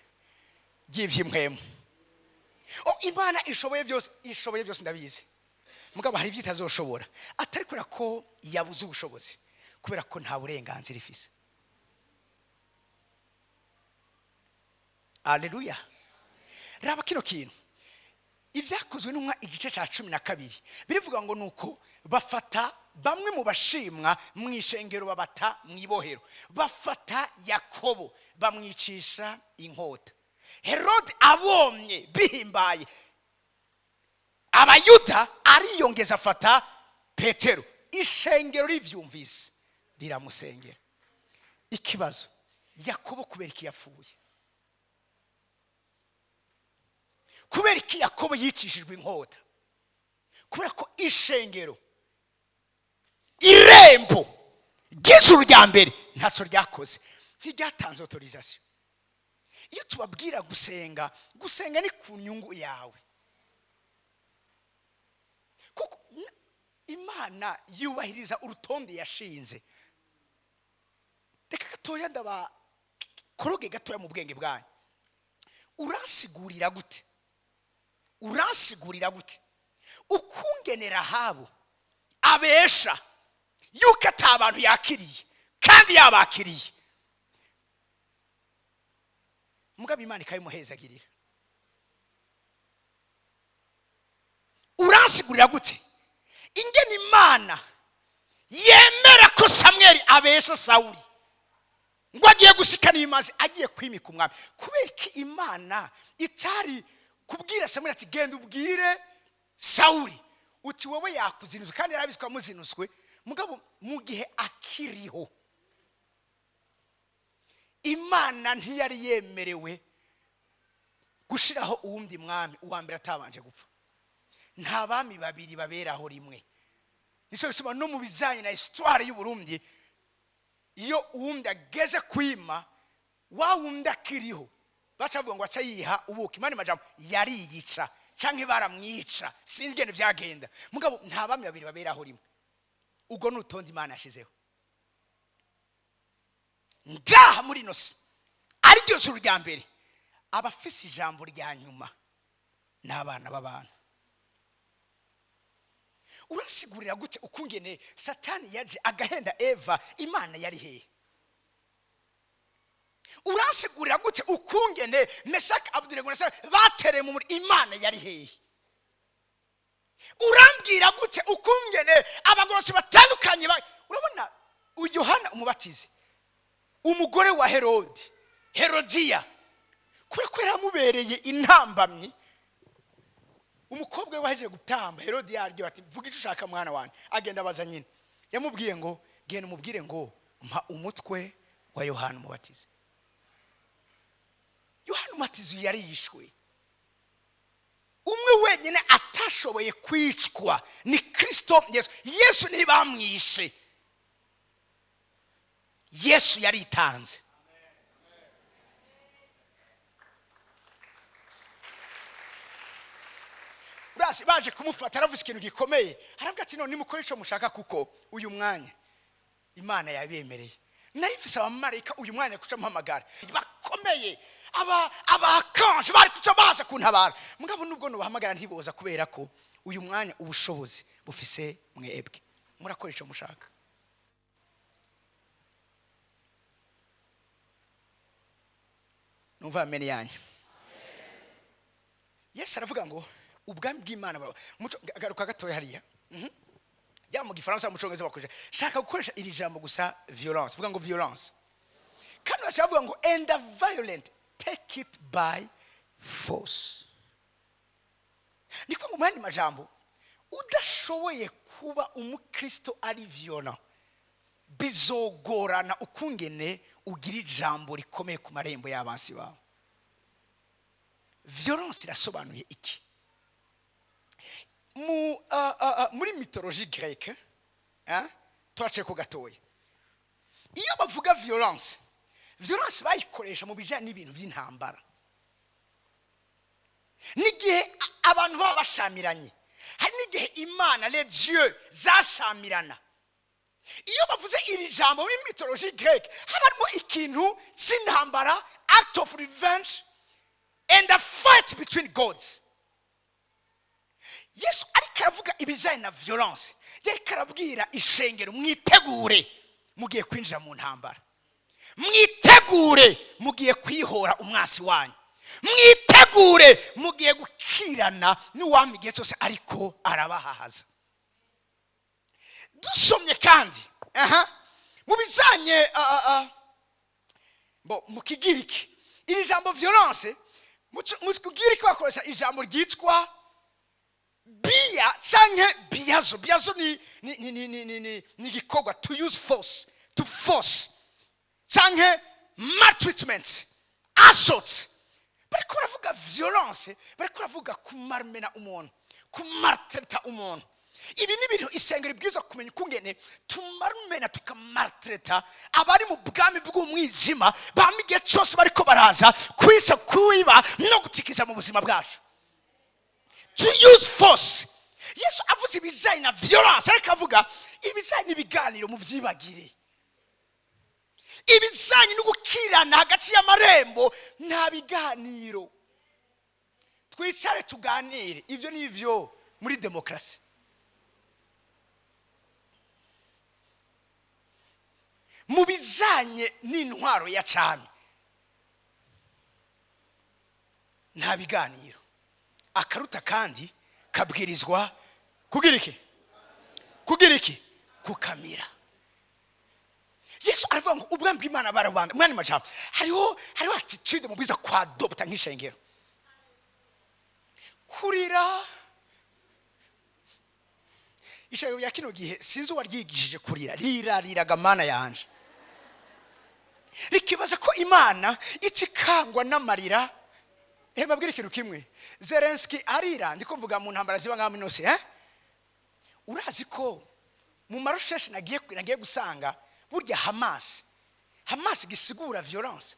ry'ivy'impwemu. O Imana ishoboye byose, ishoboye byose, ndabizi. Mugabo hari ibyo itazoshobora, atari kubera ko yabuze ubushobozi, kubera ko nta burenganzira ifise. Aleluya! Raba kino kintu, Ibyakozwe n'Intumwa igice cya 12, birivuga ngo nuko bafata bamwe mu bashimwa mu ishengero, babata mu ibohero, bafata Yakobo bamwicisha inkota. Herode abonye bihimbaye Abayuda, ariyongeza afata Petero. Ishengero rivyumvise riramusengera. Ikibazo, Yakobo kubera iki yapfuye? Kubera iki Yakobo yicishijwe inkota? Kubera ko ishengero, irembo ry'ijuru rya mbere, ntacyo ryakoze, ntiryatanze autorisation. Iyo tubabwira gusenga, gusenga ni ku nyungu yawe, kuko Imana yubahiriza urutonde yashinze. Reka gatoya ndaba Ndabikoroge gatoya mu bwenge bwanyu. Uransigurira gute? Uransigurira gute ukungene Rahabu abesha yuko ata bantu yakiriye kandi yabakiriye, mugabo Imana ikabimuhezagirira? Uransigurira gute ingene Imana yemera ko Samweli abesha Sawuli ngo agiye gushikana ibimazi, agiye kwimika umwami? Kubera ko Imana itari kubwira Samweli ati: "Genda ubwire Sawuli uti wowe yakuzinuzwe," kandi yarabizi ko amuzinuzwe. Mugabo mu gihe akiriho, Imana ntiyari yemerewe gushiraho uwundi mwami uwa mbere atabanje gupfa. Nta bami babiri baberaho rimwe. Nicyo gituma no mu bijyanye na histoire y'Uburundi, iyo uwundi ageze kwima, wa wundi akiriho, baca bavuga ngo aca yiha ubuki. Mani majambo, yariyica canke baramwica, sinzi ingene vyagenda, mugabo nta bami babiri baberaho rimwe. Ubwo ni urutonde Imana yashizeho ngaha muri ino si, ariryo juru rya mbere. Abafise ijambo rya nyuma ni abana b'abantu. Urasigurira gute ukungene Satani yaje agahenda Eva? Imana yari hehe? Urasigurira gute ukungene Meshaki, Abudenego na Shadraka batereye mu muriro? Imana yari hehe? Urambwira gute ukungene abagororotsi batandukanye urabona Yohana Umubatizi, umugore wa Herodi, Herodiya, kubera ko yaramubereye intambamyi, umukobwa we wahejeje gutamba, Herodi yaryo ati: "Vuga icyo ushaka, mwana wanjye." Agenda abaza nyina, yamubwiye ngo: "Genda umubwire ngo mpa umutwe wa Yohana Umubatizi." Yohana Umubatizi yari yishwe. Umwe wenyine atashoboye kwicwa ni Kirisito Yesu. Yesu ntibamwishe, Yesu yaritanze. Urazi, baje kumufata, aravuze ikintu gikomeye, aravuga ati: "None nimukore icyo mushaka, kuko uyu mwanya Imana yabemereye. Nari mfise abamarayika uyu mwanya kuca muhamagara bakomeye, aba abakanje bari kuca baza kuntabara. Mugabo nubwo nubahamagara ntiboza, kubera ko uyu mwanya ubushobozi bufise mwebwe. Murakora icyo mushaka." Numva amene yanyu. Yesu aravuga ngo ubwami bw'Imana garuka gatoya hariya. Yaba mu Gifaransa, mu Cyongereza bakoresha, shaka gukoresha iri jambo gusa, violence. Vuga ngo violence. Kandi bashaka bavuga ngo "and the violent take it by force". Ni kuvuga ngo mu yandi majambo, udashoboye kuba umukristo ari violent, bizogorana ukungene ugira ijambo rikomeye ku marembo y'abansi bawe. Violence irasobanuye iki mu muri mythologie grecque, hein? Twaciye ko gatoya. Iyo bavuga violence, violence bayikoresha mu bijyanye n'ibintu by'intambara, n'igihe abantu baba bashamiranye. Hari n'igihe Imana, les dieux, zashamirana. Iyo bavuze iri jambo muri mythologie grecque, haba harimo ikintu cy'intambara, act of revenge and the fight between gods. Yesu ariko aravuga ibijyanye na violence, yariko arabwira ishengero: "Mwitegure, mugiye kwinjira mu ntambara. Mwitegure, mugiye kwihora umwasi wanyu. Mwitegure, mugiye gukirana n'uwami igihe cyose ariko arabahahaza." Dusomye kandi aha mu bijyanye bo mu Kigiriki, iri jambo violence, mu Kigiriki bakoresha ijambo ryitwa bia canke biazo. Biazo ni igikorwa, to use force, to force canke maltreatment, assault. Bariko baravuga violence, bariko baravuga kumarmena umuntu, kumaltraita umuntu. Ibi ni ibintu isengero bwiza kumenya ukungene tumarumena, tukamaltraita abari mu bwami bw'umwijima, bama igihe cyose bariko baraza kwica, kwiba no gutikiza mu buzima bwacu, to use force. Yesu avuze ibijyanye na violence, ariko avuga ibijyanye n'ibiganiro, mubyibagire. Ibijyanye no gukirana hagati y'amarembo, nta biganiro. Twicare tuganire, ibyo ni ibyo muri demokarasi. Mu bijyanye n'intwaro ya cyami, nta biganiro. Akaruta kandi kabwirizwa kugira iki? Kugira iki? Kukamira. Yesu aravuga ngo ubwami bw'Imana barabanda. Mwani majambo, hariho attitude mubwiza kwa adopta nk'ishengero. Kurira ishengero ya kino gihe, sinzi uwaryigishije kurira, rirariraga Mana yanje, rikibaza ko Imana ikikangwa n'amarira. Babwire ikintu kimwe, Zelensky arira, ndiko mvuga mu ntambara ziba ngaho minose, Urazi ko mu marusheshe nagiye gusanga burya Hamas gisigura violence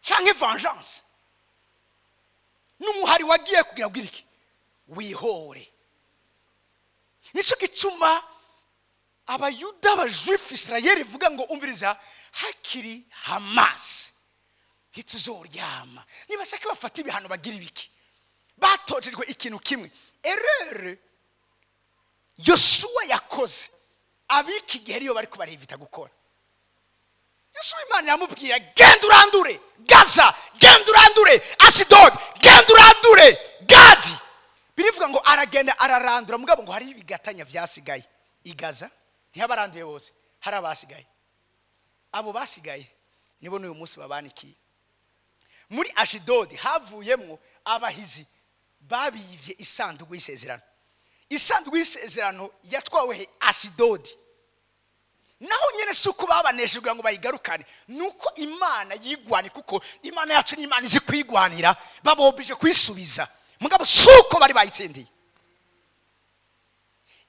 canke vengeance, n'umuhari wagiye kugira ngo iki wihore. Nico gituma Abayuda, Abajuifu, Israel ivuga ngo umviriza, hakiri Hamas ntituzoryama. Nibashaka bafata ibihano bagira ibiki, batojejwe ikintu kimwe. Erreur Yosuwa yakoze, abiki gihe ariyo bari kubarevita gukora. Yosuwa Imana yamubwira genda urandure Gaza, genda urandure Ashdod, genda urandure Gadi. Birivuga ngo aragenda ararandura, mugabo ngo hari ibigatanya vyasigaye i Gaza. Ntiyabaranduye bose, hari abasigaye. Abo basigaye nibo n'uyu munsi babanikiye. Muri Ashdod havuyemwo abahizi babivye isanduku y'isezerano. Isanduku y'isezerano yatwawe he? Ashdod. Naho nyene si uko babanesheje kugira ngo bayigarukane, nuko Imana yigwane, kuko Imana yacu ni Imana izi kwigwanira, babobije kwisubiza, mugabo si uko bari bayitsindiye.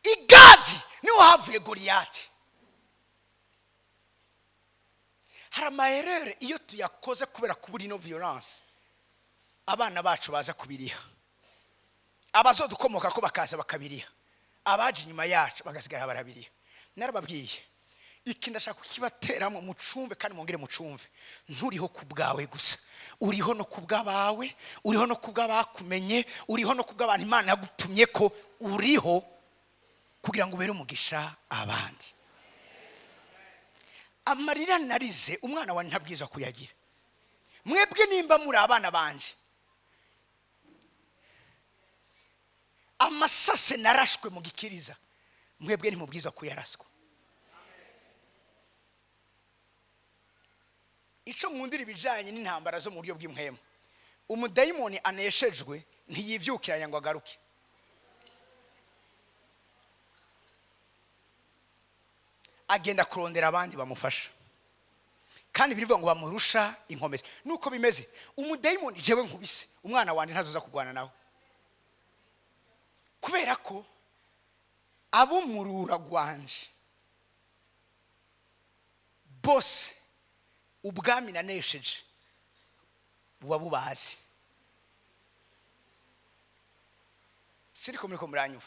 Igadi niho havuye Goliyati. Hari amaherere iyo tuyakoze kubera kubura ino violence, abana bacu baza kubiriha, abazodukomoka ko bakaza bakabiriha, abaje inyuma yacu bagasigara barabiriha. Narababwiye iki, ndashaka kukibateramo mucumve kandi mwongere mucumve. Nturiho ku bwawe gusa, uriho no ku bw'abawe, uriho no ku bw'abakumenye, uriho no ku bw'abantu Imana yagutumye ko uriho kugira ngo ubere umugisha abandi. Amarira narize umwana wawe ntabwiza kuyagira. Mwebwe nimba muri abana banje, amasase narashwe mu gikiriza, mwebwe ntimubwiza kuyaraswa. Ico nkundira ibijanye n'intambara zo mu buryo bw'impwemu, umudayimoni aneshejwe ntiyivyukiranya ngo agaruke. Agenda kurondera abandi bamufasha, kandi birivuga ngo bamurusha inkomezi. Nuko bimeze, umudayimoni jewe nkubise umwana wanje ntazoza kurwana nawe, kubera ko abumurura gwanje bose ubwami nanesheje buba bubazi. Siriko muriko muranyumva?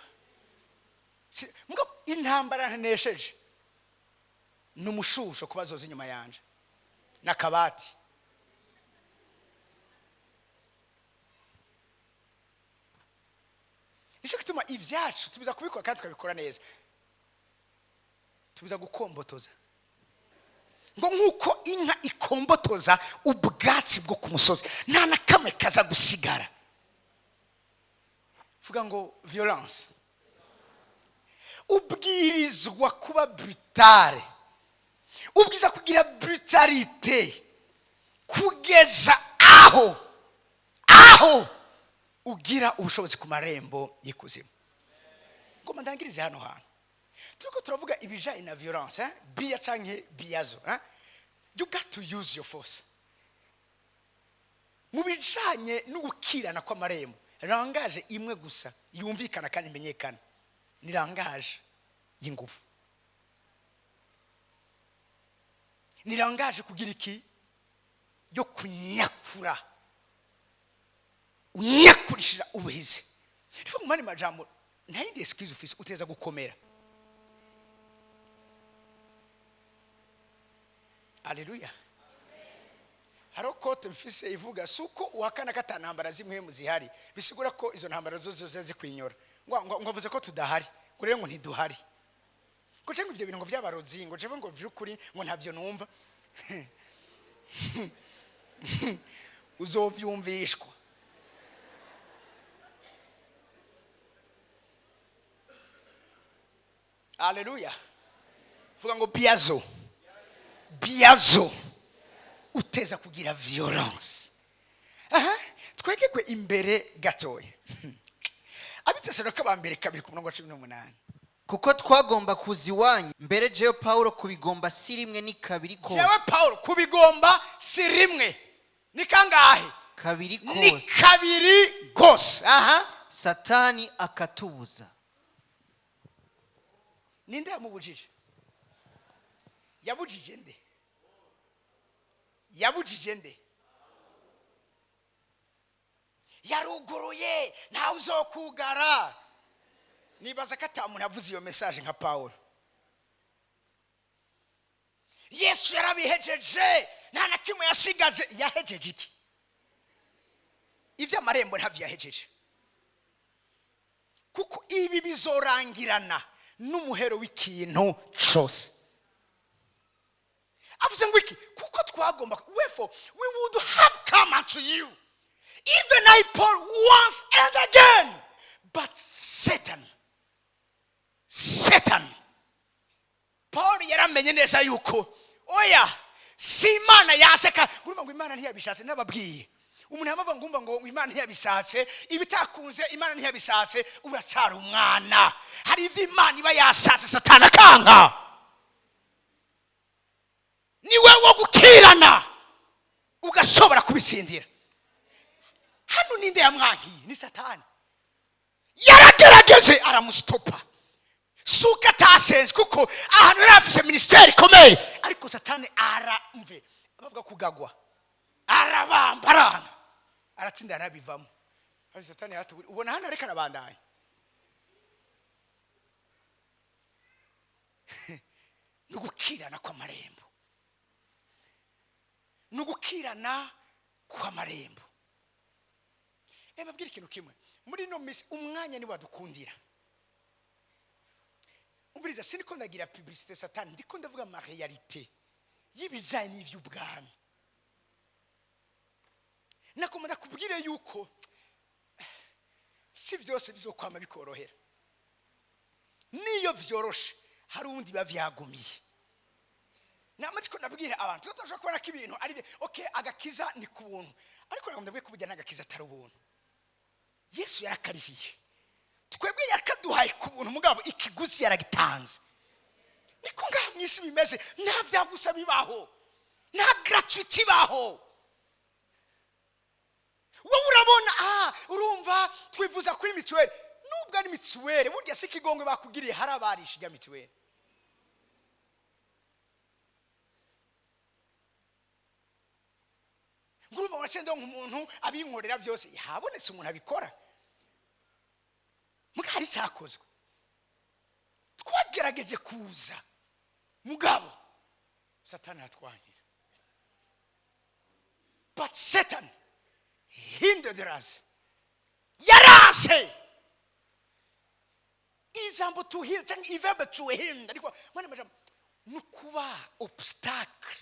Mugabo intambara nanesheje ni umushusho kubazoza inyuma yanje n'akabati. Nico gituma ivyacu tubiza kubikora kandi tukabikora neza, tubiza gukombotoza. Ngo nkuko inka ikombotoza ubwatsi bwo ku musozi, nta na kamwe kaza gusigara. Vuga ngo violence. Ubwirizwa kuba brutale, ubwiza kugira brutalite kugeza aho ugira ubushobozi ku marembo y'ikuzimu. Ngoma ndangirize hano hantu. Turiko turavuga ibijanye na violence, hein? Biya canke biyazo, hein? You got to use your force. Mu bijanye n'ugukirana kw'amarembo, langage imwe gusa yumvikana kandi imenyekana ni langage y'ingufu. Ni langage kugira iki? Yo kunyakura, unyakurishira ubuhizi. Ifu mu mani majambo, nta yindi excuse ufise, uteza gukomera. Aleluya. Hariho quote mfise ivuga: si uko uhakana ko ata ntambara zimwe mu zihari, bisigura ko izo ntambara zo zose zikwinyora. Ngo avuze ko tudahari, ngo rero ngo ntiduhari, ngo cyangwa ibyo bintu ngo by'abarozi, ngo jewe ngo vy'ukuri ngo ntabyo numva. Uzovyumvishwa. Aleluya. Vuga ngo biazo, biazo uteza kugira violence. Aha twegekwe imbere gatoya, Abitesalonike ba mbere 2, ku murongo wa 18. Kuko twagomba kuza iwanyu mbere, jewe Pawulo kubigomba si rimwe, ni kabiri Jewe kose. Paul kubigomba si rimwe, ni kangahe? Kabiri Ni kose. kabiri kose, aha. Satani akatubuza. Ninde yamubujije? Yabujije nde? Yabujije nde? Yaruguruye, ntawe uzokugara. Nibaza ko ata muntu yavuze iyo message nka Paul. Yesu yarabihejeje, nta na kimwe yasigaje. Yahejeje iki? Iby'amarembo ntabyo yahejeje, kuko ibi bizorangirana n'umuhero w'ikintu cyose. Avuze ngo iki? Kuko twagomba, wherefore we would have come unto you, even I Paul, once and again, but Satan. Satan, Paul yaramenye neza yuko oya, si Imana yaseka. Urumva ngo Imana ntiyabishatse. Nababwiye, umuntu yamavuga ngo umva ngo Imana ntiyabishatse, ibitakunze Imana ntiyabishatse. Uracyari umwana. Hari ibyo Imana iba yashatse, Satani akanka. Niwe wo gukirana ugashobora kubitsindira. Hano ninde yamwankiye? Ni Satani. Yaragerageje aramusitopa. Si uko atasenze, kuko ahantu yari afise minisiteri ikomeye, ariko Satani aramve bavuga kugagwa, arabamba, aranga, aratsinda, arabivamo. Ariko Satani yaratubura. Ubona hano ariko arabandanya ni ugukirana kw'amarembo, ni ugukirana kw'amarembo. Babwire ikintu kimwe: muri ino minsi umwanya ni wadukundira. Umviriza, siniko ndagira publicité Satani, ndiko ndavuga ama réalité y'ibijanye n'ivy'ubwami. Nakoma ndakubwire yuko si vyose bizokwama bikorohera. Niyo vyoroshe, hari uwundi biba vyagumiye. Nama ndiko ndabwira abantu, tuba turashobora kubona ko ibintu ari okay. Agakiza ni ku buntu, ariko ntabwo ndabwiye ko burya n'agakiza atari ubuntu. Yesu yarakarihiye, twebwe yakaduhaye ku buntu, mugabo ikiguzi yaragitanze. Niko ngaha mu isi bimeze. Nta vyagusa bibaho, nta gratuity ibaho. Wowe urabona, urumva twivuza kuri mituweli. Nubwo ari mituweli, burya si ikigongwe bakugiriye. Hari abarisha ijya mituweli. Ngo urumva wasende nk'umuntu abinkorera byose, habonetse umuntu abikora, muga hari icyakozwe. Twagerageje kuza, mugabo Satani aratwanira. But Satan hindered us. Yarase iri jambo to hinder cyangwa i verbe to hinder, ariko mwana majambo ni ukuba obstacle,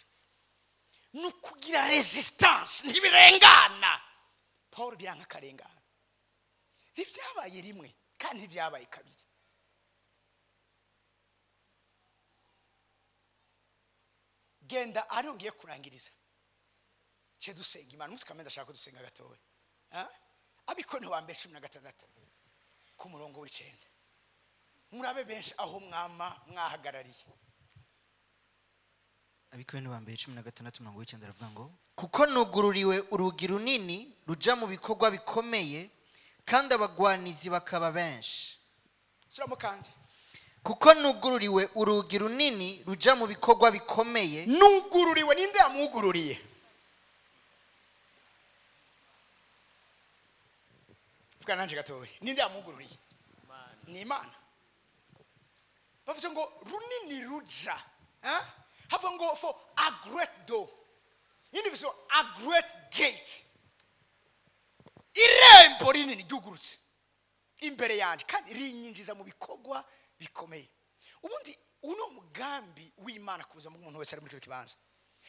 ni ukugira resistance, ntibirengana. Paul biranga akarengana. Ntibyabaye rimwe kandi ntibyabaye kabiri. Genda ariho ngiye kurangiriza, cye dusenga Imana. Umunsi kamwe ndashaka ko dusenga gatoya. Abikorinto wa mbere 16, ku murongo w'9. Murabe benshi aho mwama mwahagarariye. Abikorinto ba mbere 16, umurongo w'9, aravuga ngo: "Kuko nugururiwe urugi runini ruja mu bikorwa bikomeye, kandi abagwanizi bakaba benshi." Suramo kandi. Kuko nugururiwe urugi runini ruja mu bikorwa bikomeye. Nugururiwe, ninde yamwugururiye? Vuga nanje gatoya, ninde yamwugururiye? Ni Imana. Bavuze ngo runini ruja. Havuga ngo for a great door, yindi bivuze a great gate, irembo rinini ryugurutse imbere yanjye kandi rinyinjiza mu bikorwa bikomeye. Ubundi uno mugambi w'Imana ku buzima bw'umuntu wese ari muri icyo kibanza,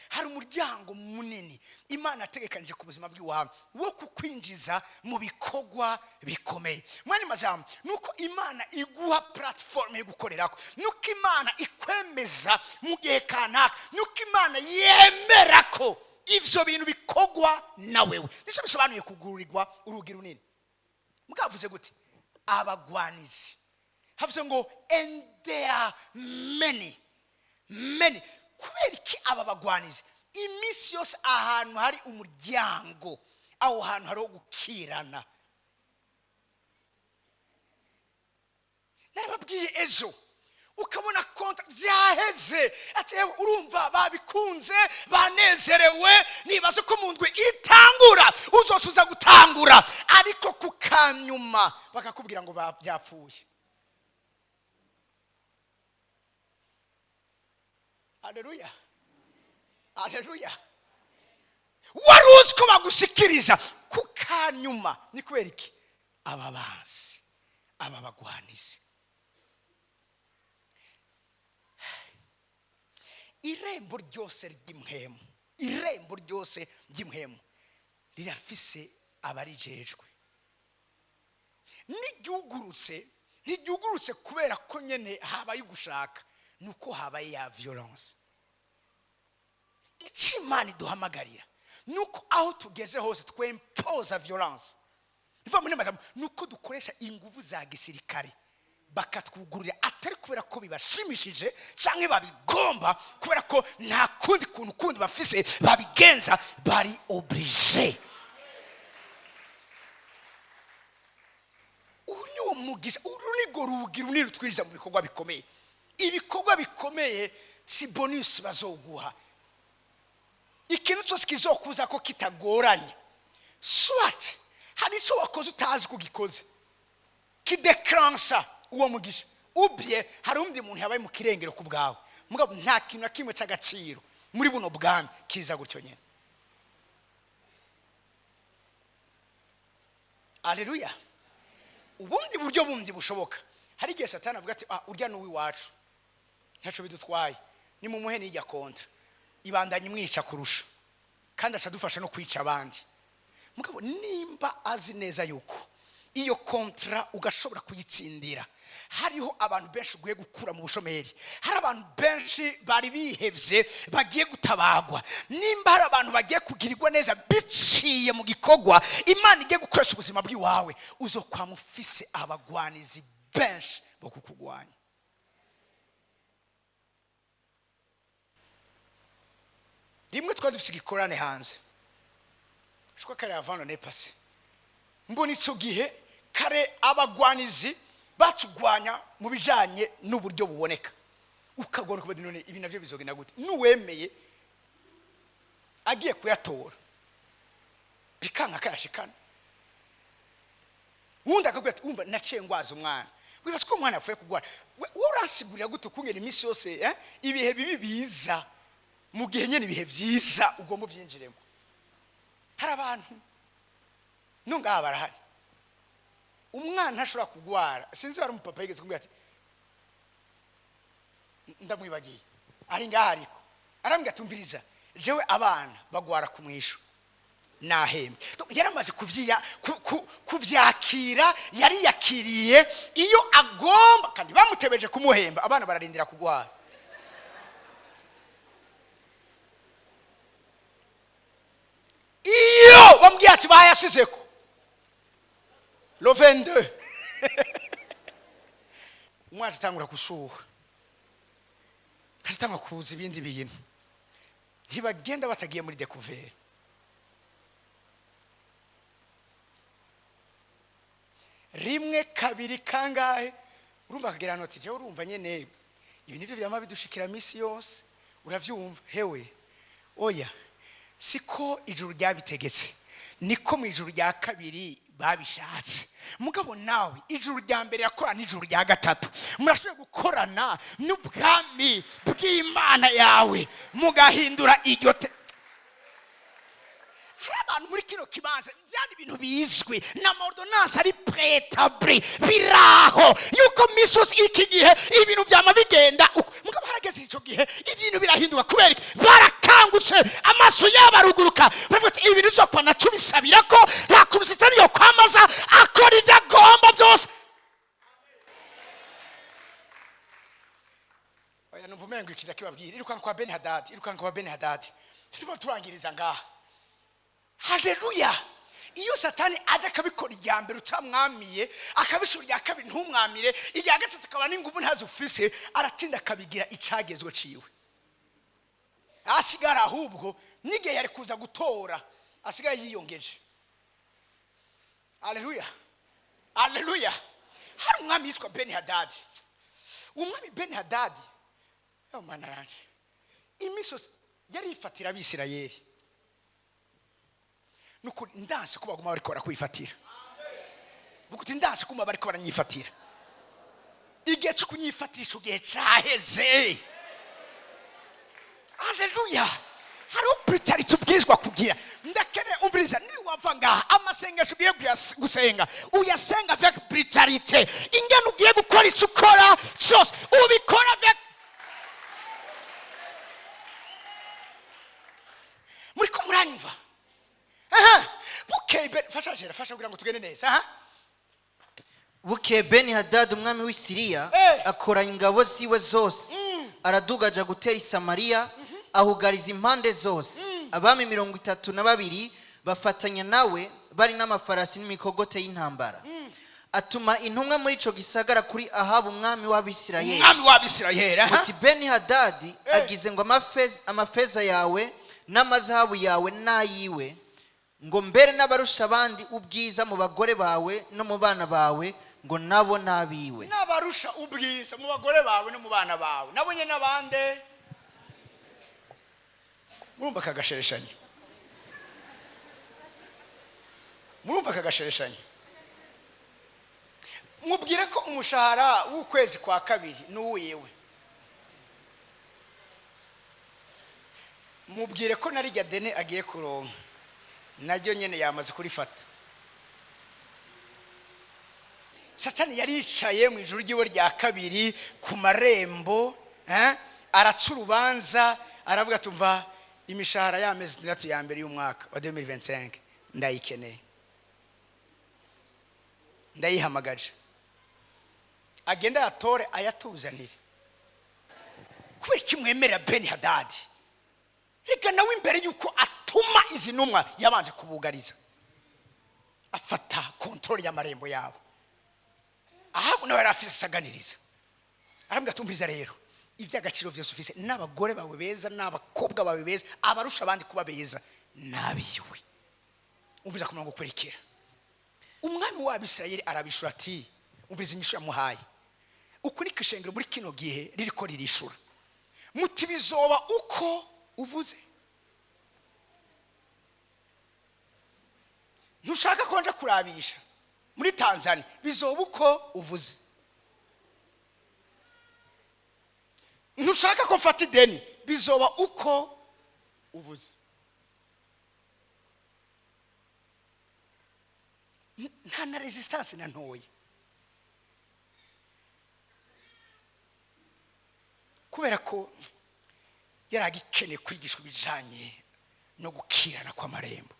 hari umuryango munini Imana yategekanije ku buzima bw'iwawe wo kukwinjiza mu bikorwa bikomeye. Mwene majambo, nuko Imana iguha platform yo gukorerako, nuko Imana ikwemeza mu gihe kanaka, nuko Imana yemera ko ivyo bintu bikorwa na wewe. Nico bisobanuye kugururirwa urugi runini. Mukavuze gute? Abagwanizi. Havuze ngo and there are many, many. Kubera iki aba bagwanizi? Iminsi yose ahantu hari umuryango, aho hantu hariho gukirana. Narababwiye ejo, ukabona kontra byaheze, ati yewe urumva babikunze banezerewe, nibaze ko mu ndwi itangura uzosuza gutangura, ariko ku kanyuma bakakubwira ngo byapfuye. Haleluya, haleluya. Wari uzi ko bagushikiriza ku kanyuma. Ni kubera iki? Aba bansi, aba bagwanizi. Irembo ryose ry'imhemu, irembo ryose ry'imhemu rirafise abarijejwe. N'iryugurutse, ntiryugurutse kubera ko nyene habaye ugushaka, nuko habaye ya violence. Icyo Imana iduhamagarira nuko aho tugeze hose twempoza violence. Niva muri mazamu, nuko dukoresha ingufu za gisirikare bakatwugurira, atari kubera ko bibashimishije canke babigomba, kubera ko nta kundi kuntu kundi bafise babigenza, bari obligé. Uyu ni wo mugisha, uru ni rwo rugi runini rutwinjiza mu bikorwa bikomeye. Ibikorwa bikomeye si bonus bazoguha. Ikintu cyose kizokuza ko kitagoranye, soit hari icyo wakoze utazi ko ugikoze kidekransa uwo mugisha, ubye hari undi muntu yabaye mu kirengero ku bwawe. Mugabo nta kintu na kimwe cy'agaciro muri buno bwami kiza gutyo nyene. Haleluya. Ubundi buryo bundi bushoboka, hari igihe Satani avuga ati urya ni uw'iwacu, ntaco bidutwaye, ni mumuhe n'ijya kontra ibandanye imwica kurusha, kandi acadufasha no kwica abandi. Mugabo nimba azi neza yuko iyo kontra ugashobora kuyitsindira, hariho abantu benshi ugiye gukura mu bushomeri, hari abantu benshi bari bihevye bagiye gutabagwa, nimba hari abantu bagiye kugirirwa neza biciye mu gikorwa Imana igiye gukoresha ubuzima bw'iwawe, uzokwama ufise abagwanizi benshi bo kukugwanya. Rimwe twari dufise igikorane hanze, shwa kare avant l'année passée, mbona ico gihe kare abagwanizi batugwanya mu bijanye n'uburyo buboneka, ukagora kuba none ibi navyo bizogenda gute? Nuwemeye agiye kuyatora bikanka kayashikana, wundi akabwira ati umva naciye ngwaza umwana, wibaza ko umwana yapfuye kugwara, wowe uransigurira gute ukungena iminsi yose ibihe bibi biza mu gihe nyene ibihe vyiza ugomba uvyinjiremo. Hari abantu nungaha barahari, umwana ntashobora kugwara. Sinzi hari umupapa yigeze kumbwira ati ndamwibagiye ari ngaha, ariko arambwira ati umviriza, jewe abana bagwara ku mwisho nahembwe. Yaramaze kuvyakira, yariyakiriye iyo agomba, kandi bamutebeje kumuhemba, abana bararindira kugwara. Iyo bambwiye ati bayasizeko le 22, umwana atangura gushuha, atangura kuza ibindi bintu, ntibagenda batagiye muri découvert. Rimwe kabiri kangahe urumva akagira noti, jewe urumva nyene ibi nivyo byama bidushikira misi yose, uravyumva hewe? Oya, siko ijuru ryabitegetse, niko mu ijuru rya kabiri Babishatse. Mugabo nawe, ijuru rya mbere yakorana n'ijuru rya gatatu, murashobora gukorana n'ubwami bw'Imana yawe, mugahindura iryo te. Hari abantu muri kino kibanza, byari ibintu bizwi na ordonnance ari préétablie, biraho yuko misozi iki gihe ibintu byama bigenda uko. Mugabo harageze icyo gihe ibintu birahinduka. Kubera iki? Barakangutse, amaso yabo aruguruka, baravuga ati: "Ibintu byo kwana tubisabira ko nta kuntu Satani yo kwamaza akora ibyo agomba byose." Oya, numva umengo iki ndakibabwira. Irukanka kwa Beni Hadadi, irukanka kwa Beni Hadadi, tuba turangiriza ngaha. Haleluya! Iyo Satani aje akabikora irya mbere utamwamiye, akabisubira irya kabiri ntumwamire, irya gatatu akaba n'ingufu ntazo ufise, aratinda akabigira icagezwe ciwe. Asigara ahubwo n'igihe yari kuza gutora asigaye yiyongeje. Haleluya, haleluya! Hari umwami yitwa Beni Hadadi. Umwami Beni Hadadi, yo Mana yanje, imisozi yari yifatira Abisirayeli. Nukuri ndanse ko baguma bariko barakwifatira. Vuga uti: "Ndanse kuma bariko baranyifatira." Igihe cyo kunyifatisha, igihe caheze. Haleluya! Hariho brutalité ubwirizwa kugira. Ndakeneye, umviriza, niwava ngaha, amasengesho ugiye gusenga, uyasenga avec brutalité. Ingene ugiye gukora icyo ukora cyose, ubikora avec. Muriko muranyumva? Aha bukeye fasha jera, fasha kugira ngo tugende neza. Aha. Bukeye Beni Hadadi umwami w'i Siriya akoranya ingabo ziwe zose, araduga aja gutera i Samariya, ahugariza impande zose. Abami 32 bafatanya nawe, bari n'amafarasi n'imikogote y'intambara. Atuma intumwa muri ico gisagara kuri Ahabu umwami w'Abisirayeli, umwami w'Abisirayeli, aha. uti: "Beni Hadadi agize ngo amafeza yawe n'amazahabu yawe n'ayiwe, ngo mbere n'abarusha abandi ubwiza mu bagore bawe no mu bana bawe, ngo nabo n'abiwe." N'abarusha ubwiza mu bagore bawe no mu bana bawe, nabo nyine n'abande. Murumva akagashereshanyo? Murumva akagashereshanyo? Mubwire ko umushahara w'ukwezi kwa kabiri n'uwiwe. Mubwire ko narijya dene agiye kuronka naryo nyine yamaze kurifata. Satani yari yicaye mu ijuru ry'iwe rya kabiri ku marembo, araca urubanza, aravuga: "Tumva, imishahara y'amezi 6 ya mbere y'umwaka wa 2025 ndayikeneye, ndayihamagaje, agenda ayatore ayatuzanire." Kubera iki mwemerera Beni Hadadi? Reka nawe, imbere y'uko atuma izi ntumwa, yabanje kubugariza, afata contrôle y'amarembo yabo. Ahabu nawe yari afise asaganiriza, arambwira: "Tumviriza rero, iby'agaciro byose ufise, n'abagore bawe beza n'abakobwa bawe beza, abarusha abandi kuba beza n'abiwe." Umviriza ku murongo ukurikira. Umwami w'Abisirayeli arabishura ati, umviriza inyishu yamuhaye. Uku niko ishengero muri kino gihe ririko ririshura muti: "Bizoba uko uvuze. Ntushaka ko nja kurabisha muri Tanzania? Bizoba uko uvuze. Ntushaka ko mfata ideni? Bizoba uko uvuze." Nta na résistance na ntoya, kubera ko yari agikeneye kwigishwa ibijanye no gukirana kw'amarembo.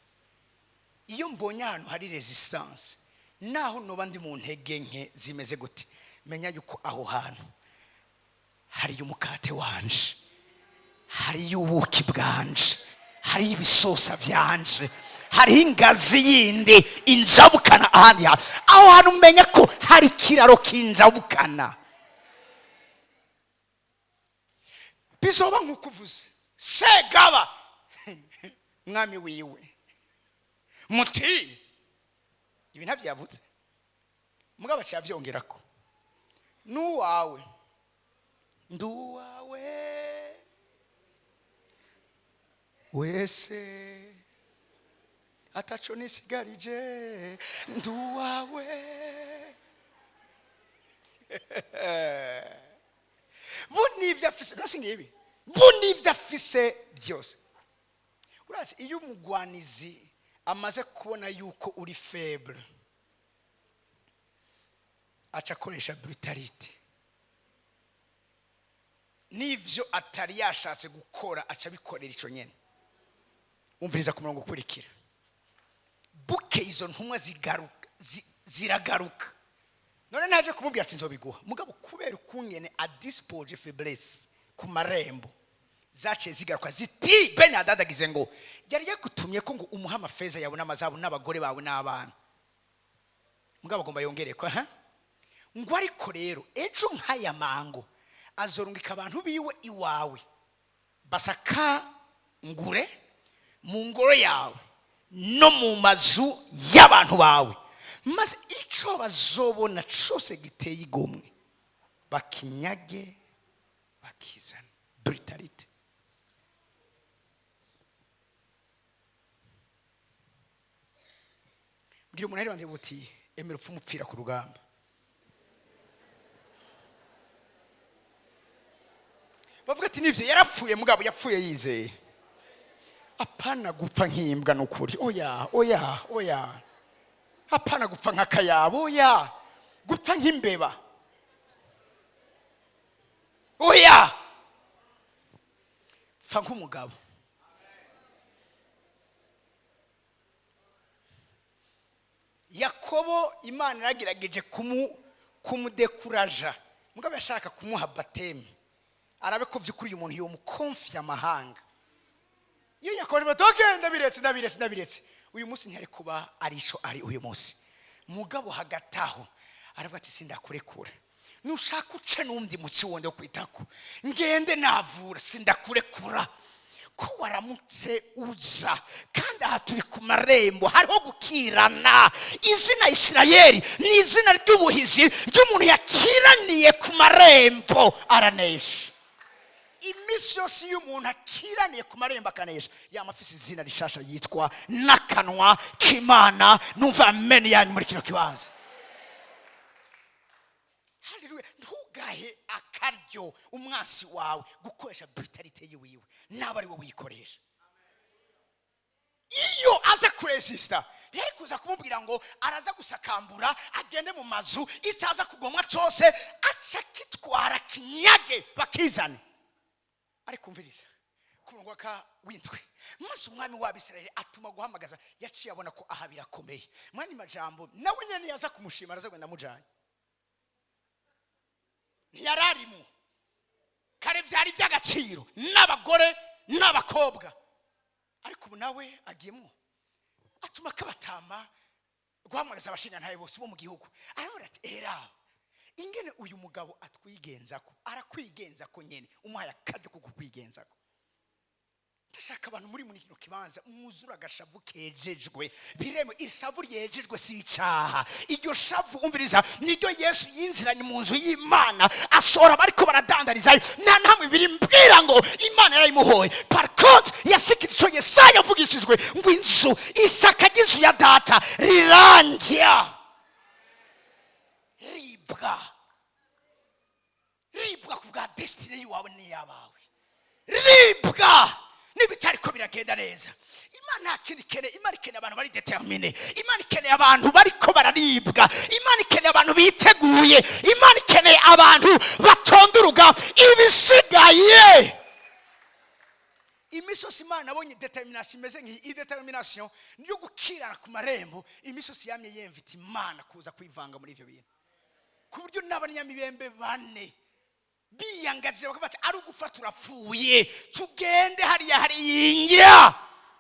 Iyo mbonye ahantu hari résistance, naho noba ndi mu ntege nke zimeze gute, menya yuko aho hantu hariyo umukate wanje, hariyo ubuki bwanje, hariyo ibisosa vyanje, hariho ingazi yindi injabukana ahandi hantu. Aho hantu umenya ko hari ikiraro kinjabukana. "Bizoba nk'uko uvuze, segaba mwami wiwe." Muti ibi ntabyo mugabo aciye, n'uwawe nduwawe wese. Ataco nisigarije, nduwawe. Bo n'ibyo afise nasi ngibi, bo n'ibyo afise byose. Urazi iyo umugwanizi amaze kubona yuko uri faible, aca akoresha brutalité. N'ivyo atari yashatse gukora aca abikorera ico nyene. Umviriza ku murongo ukurikira. Buke izo ntumwa ziragaruka. None naje kumubwira ati nzobiguha, mugabo kubera ukungene adispoje faiblesse ku marembo, zaciye zigaruka ziti Beni Hadadi agize ngo yari yagutumye ko ngo umuhe amafeza yawe n'amazabu n'abagore bawe n'abana, mugabo agomba yongere ko aha ngo ariko rero ejo nk'aya mango azorungika abantu biwe iwawe basakangure mu ngoro yawe no mu mazu y'abantu bawe, maze ico bazobona cose giteye igomwe bakinyage bakizana. Brutalité. Mbwira umuntu ari wanje buti emera upfe umupfira ku rugamba. Bavuga ati nivyo yarapfuye, mugabo yapfuye yizeye. Apana gupfa nk'imbwa n'ukuri, oya oya oya. Apana gupfa nk'akayabo, oya. Gupfa nk'imbeba, oya. Pfa nk'umugabo. Yakobo Imana yaragerageje kumudekuraja, mugabo yashaka kumuha bateme arabe ko vy'ukuri uyu muntu yomukonfya amahanga. Iyo Yakobo ati okay, ndabiretse ndabiretse ndabiretse, uyu munsi ntiyari kuba ari ico ari uyu munsi. Mugabo hagati aho aravuga ati sindakurekura, nushaka uce n'undi mutsi wonde wo kwitako, ngende navura, sindakurekura. Ko waramutse uza, kandi aha turi ku marembo, hariho gukirana. Izina Isirayeli ni izina ry'ubuhizi ry'umuntu yakiraniye ku marembo aranesha. Iminsi yose iyo umuntu akiraniye ku marembo akanesha, yama afise izina rishasha yitwa n'akanwa k'Imana. Numva amen yanyu muri kino kibanza. Haleluya. Ntugahe akaryo umwansi wawe gukoresha brutalité yiwiwe, naba ari we wikoresha. Iyo aza kuresista, yari kuza kumubwira ngo araza gusakambura agende mu mazu, icyaza kugomwa cyose aca kitwara kinyage bakizane. Ariko umviriza ku murongo wa w'indwi, maze umwami w'Abisirayeli atuma guhamagaza, yaciye abona ko aha birakomeye. Mwani majambo nawe nyene yaza kumushima, araza kwenda amujanye. Ntiyararimo kare, vyari by'agaciro n'abagore n'abakobwa, ariko ubu nawe agiyemwo. Atuma kabatama guhamagaza abashingantahe bose bo mu gihugu, arababwira ati era ingene uyu mugabo atwigenzako, arakwigenzako nyene, umuhaye akaryo ko kukwigenzako. Ndashaka abantu muri kino kibanza mwuzura agashavu kejejwe, bireme isavu ryejejwe si icaha. Iryo shavu umviriza niryo Yesu yinziranye mu nzu y'Imana, asohora bariko baradandarizayo, nta namwe biri mbwira ngo Imana yarayimuhoye. Par contre yashikije ico Yesaya yavugishijwe ngo inzu, isaka ry'inzu ya data rirangira ribwa, ribwa ku bwa destiny yawe n'iyabawe, ribwa nibitariko biragenda neza. Imana nta kindi ikeneye, Imana ikeneye abantu bari determine, Imana ikeneye abantu bariko bararibwa, Imana ikeneye abantu biteguye, Imana ikeneye abantu batonda urugamba. Ibisigaye imisosi Imana abonye determination imeze nk'iyi determination yo gukirana ku marembo, imisosi yamye yemvita Imana kuza kwivanga muri ivyo bintu, ku buryo n'abanyamibembe bane biyangaje bakavuga ati ari ugufa turapfuye, tugende hariya hariyingira.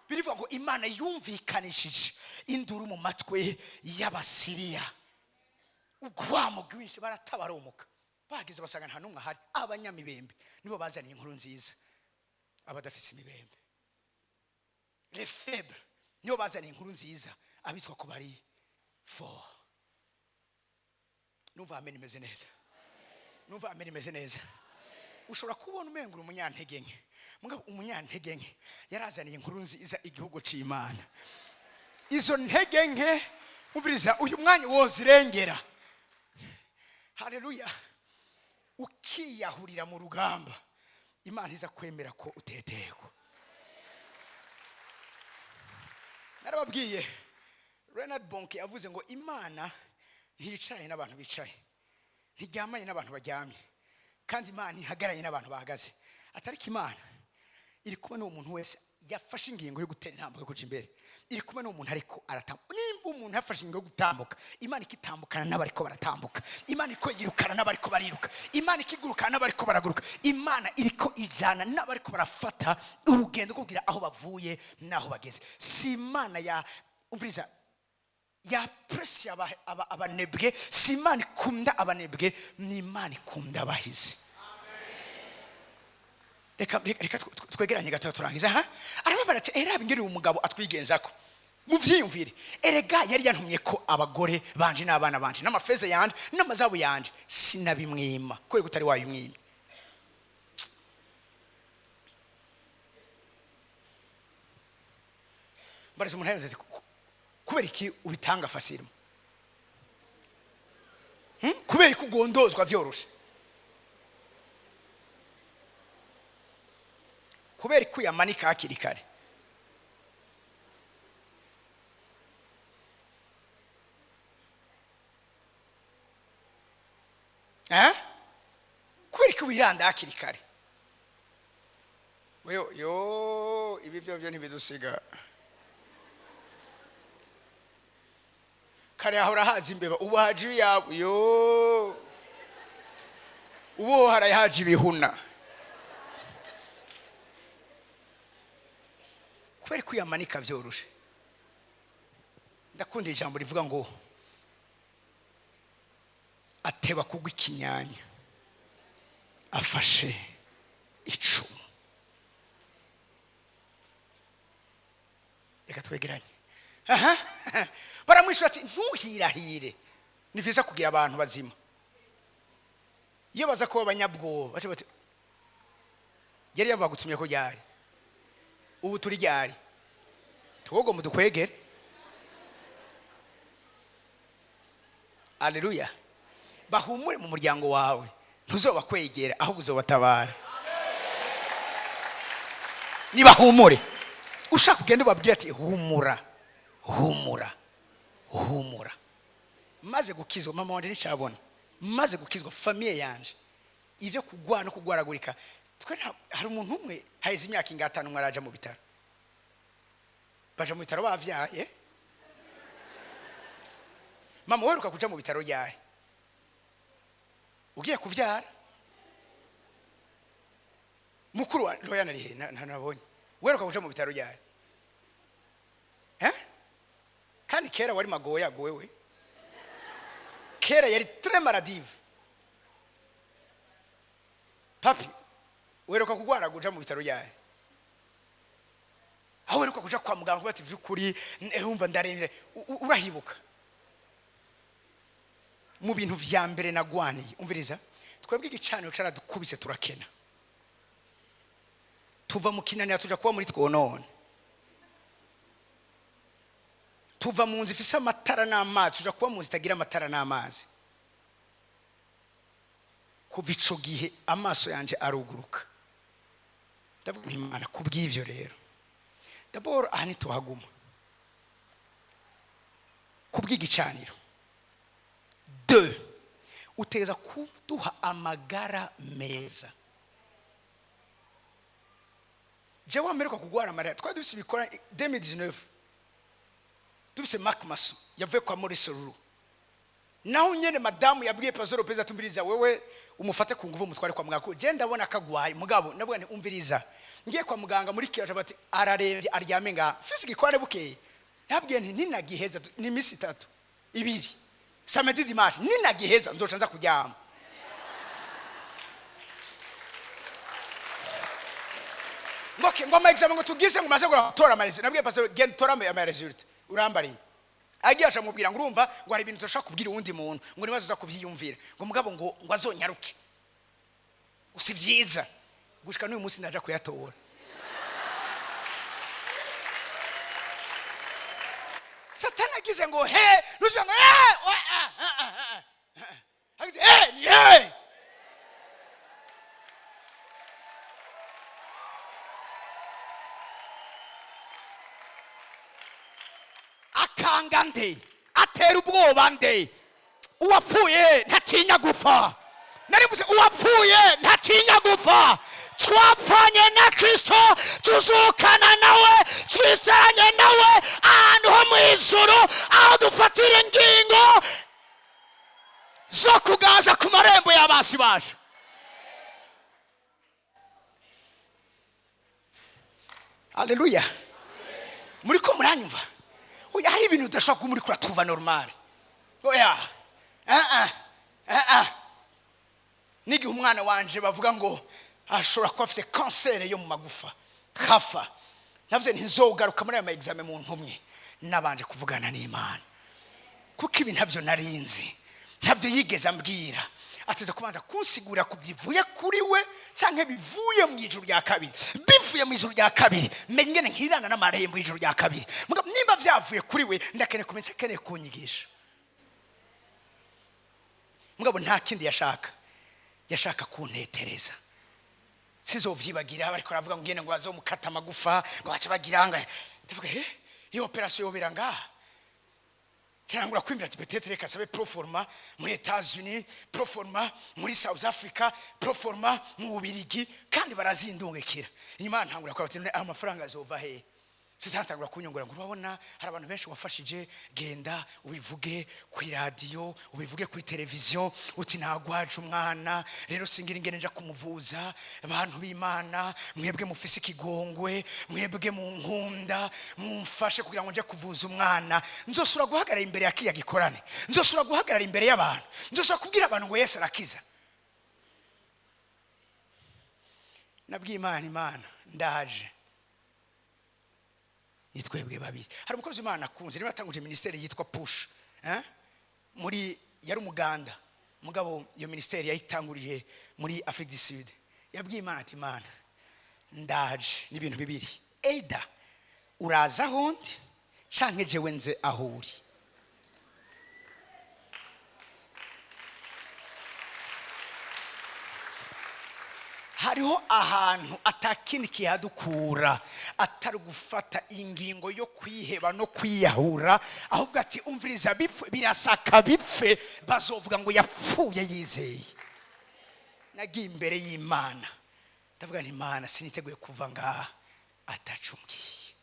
Birivuga ngo Imana yumvikanishije induru mu matwi y'Abasiriya, urwamo rwinshi, baratabaromoka, bageze basanga nta n'umwe ahari. Abanyamibembe nibo bazaniye inkuru nziza, abadafise imibembe, les faibles nibo bazaniye inkuru nziza, abitwa ko bari fort. Numva amen imeze neza, numva amen imeze neza. Ushobora kubona umengura umunyantege nke, mugabo umunyantege nke yarazaniye inkuru nziza igihugu c'Imana. Izo ntege nke, umviriza, uyu mwanya wozirengera, haleluya, ukiyahurira mu rugamba, Imana iza kwemera ko uteterwa. Narababwiye, Reinhard Bonnke yavuze ngo Imana ntiyicaranye n'abantu bicaye, ntiryamanye n'abantu baryamye, kandi Imana ihagararanye n'abantu bahagaze. Atariko Imana iri kumwe n'uwo muntu wese yafashe ingingo yo gutera intambwe yo kuja imbere. Iri kumwe n'uwo muntu ariko aratambuka. Nimba umuntu yafashe ingingo yo gutambuka, Imana ikitambukana n'abariko baratambuka, Imana iko yirukana n'abariko bariruka, Imana ikigurukana n'abariko baraguruka, Imana iriko ijana n'abariko barafata urugendo kugira aho bavuye n'aho bageze. Si Imana ya, umviriza, ya presi abanebwe, si Imana ikunda abanebwe, ni Imana ikunda abahizi. Reka twegeranye gato turangiza. Ha, arababara ati: "Era ingene uyu mugabo atwigenzako, muvyiyumvire. Erega yari yantumye ko abagore banje n'abana banje n'amafeza yanje n'amazabu yanje, sinabimwima. Kubera ko utari wayumwima." Mbariza umuntu ati: "Kubera iki ubitanga facilement? Kubera iki ugondozwa vyoroshe? Kubera ko uyamanika hakiri kare?" Eh? Kubera ko wiranda hakiri kare? Weyo yo, ibi byo byo ntibidusiga. Kare hahora haza imbeba, ubu haje ibiyabo. Yo, ubu haraye haje ibihuna. Kubera ko uyamanika vyoroshe. Ndakunda ijambo rivuga ngo ateba kugwa ikinyanya afashe icumu. Reka twegeranye. Aha, baramwishyura ati: "Ntuhirahire." Ni vyiza kugira abantu bazima. Iyo baza kuba abanyabwoba, baca bati: "Yari yabagutumye ko ryari? Ubu turi ryari? Tuwogo mudukwegere." Aleluya. Bahumure, mu muryango wawe ntuzobakwegera, ahubwo uzobatabara. Nibahumure. Ushaka kugenda ubabwira ati: "Humura, humura, humura." Maze gukizwa, mama wanje nicabona, maze gukizwa, famille yanje ivyo kugwana no kugwaragurika, twe hari umuntu umwe haheze imyaka ingatanu umwe araja mu bitaro, baja mu bitaro bavyaye. Mama, weruka kuja mu bitaro ryari? Ugiye kuvyara? Mukuru wa Royana ari he? Nabonye. Weruka kuja mu bitaro ryari? Eh, kandi kera wari magoya wewe, kera yari très maladive. Papi, weruka kugwara kuja mu bitaro ryari? Aho weruka kuja kwa muganga kuba ati: "Vy'ukuri wumva ndaremvye"? Urahibuka? Mu bintu vya mbere nagwaniye, umviriza, twebwe igicaniro caradukubise, turakena, tuva mu Kinanira tuja kuba muri Twonone, tuva mu nzu ifise amatara n'amazi tuja kuba mu nzu itagira amatara n'amazi. Kuva ico gihe amaso yanje aruguruka. Ndavuga nti: "Imana, kubw'ivyo rero, d'abord aha ntituhaguma kubw'igicaniro. Deux, uteza kuduha amagara meza." Jewe wamperuka kugwara amarira, twari dufise ibikora 2019, dufise Mark Maso yavuye kwa Maurice Ruru. Naho nyene madamu yabwiye Pastor Lopez, atumviriza, wewe umufate ku nguvu umutware kwa muganga, je ndabona akagwaye. Mugabo ndavuga nti: "Umviriza, ngiye kwa muganga muri kiraje bati ararembye, aryame nga fisi gikorane." Bukeye nabwiye nti: "Ninagiheza, ni iminsi itatu, ibiri, samedi, dimanche, ninagiheza nzoca nza kuryama." Ngo okay, ngo ama examen ngo tugize, ngo maze gutora ama résultats. Nabwiye pastor: "Genda tora ama résultats urambariye." Agiye acamubwira ngo: "Urumva," ngo, "hari ibintu tudashobora kubwira uwundi muntu," ngo, "nibazo uza kuvyiyumvira," ngo, "mugabo ngo azonyaruke gusa vyiza." Gushika n'uyu munsi ndaja kuyatora. Satani agize ngo he, ntuzuvuga ngo he, wa, ah, ah, ah, ah, ah. Agize he, ni he. Akanga nde, atera ubwoba nde. Uwapfuye ntatinya gupfa. Narivuze uwapfuye ntatinya gupfa. Twapfanye na Kristo, tuzukana nawe, twicaranye nawe ahantu ho mu ijuru, aho dufatira ingingo zo kugaza ku marembo y'abasi bacu. Haleluya. Muri ko muranyumva? Oya, hari ibintu udashobora kuba muri kuratuva normal. Oya. Ah ah. Ah ah. N'igihe umwana wanje bavuga ngo ashobora kuba afite kanseri yo mu magufa kafa, navuze nti nzogaruka muri aya ma examen mu ntumwe nabanje kuvugana n'Imana, kuko ibi ntabyo narinzi, ntabyo yigeze ambwira. Ateza kubanza kunsigura ku bivuye kuri we canke bivuye mu ijuru rya kabiri. Bivuye mu ijuru rya kabiri, menye ingene nkirana n'amarembo y'ijuru rya kabiri. Mugabo nimba vyavuye kuri we, ndakeneye kumenya icyo akeneye kunyigisha. Mugabo nta kindi yashaka, yashaka kuntetereza. Sizovyibagira bariko baravuga ngo ngene ngo bazomukata amagufa, ngo bace bagira ngo ndavuga he, iyo operation yobera ngaha. Cyangwa kwimvira ati peut-être reka sabe proforma muri Etats-Unis, proforma muri South Africa, proforma mu Bubirigi, kandi barazindungikira. Inyuma ntangura kwa bati none amafaranga azova he? Sitantangura kunyongora ngo urabona hari abantu benshi wafashije, genda ubivuge ku radio, ubivuge kuri televiziyo, uti nagwaje umwana rero singira ingene nja kumuvuza. Abantu b'Imana mwebwe mufise ikigongwe, mwebwe mu nkunda mumfashe kugira ngo nje kuvuza umwana. Nzosura guhagarara imbere ya kiya gikorane, nzosura guhagarara imbere y'abantu, nzosura kubwira abantu ngo Yesu arakiza. Nabwiye Imana, Imana ndaje. Ni twebwe babiri. Hari umukozi Imana akunze, niwe watanguje ministeri yitwa Push, muri yari umuganda, mugabo iyo ministeri yayitanguriye muri Afrique du Sud. Yabwiye Imana ati Imana ndaje n'ibintu bibiri, either uraza aho ndi canke jewe nze aho uri. Hariho ahantu atakindi kihadukura atari gufata ingingo yo kwiheba no kwiyahura, ahubwo ati umviriza bipfe, birasaka bipfe, bazovuga ngo yapfuye yizeye. Nagiye imbere y'Imana ndavuga nti Imana siniteguye kuva ngaha atacungiye.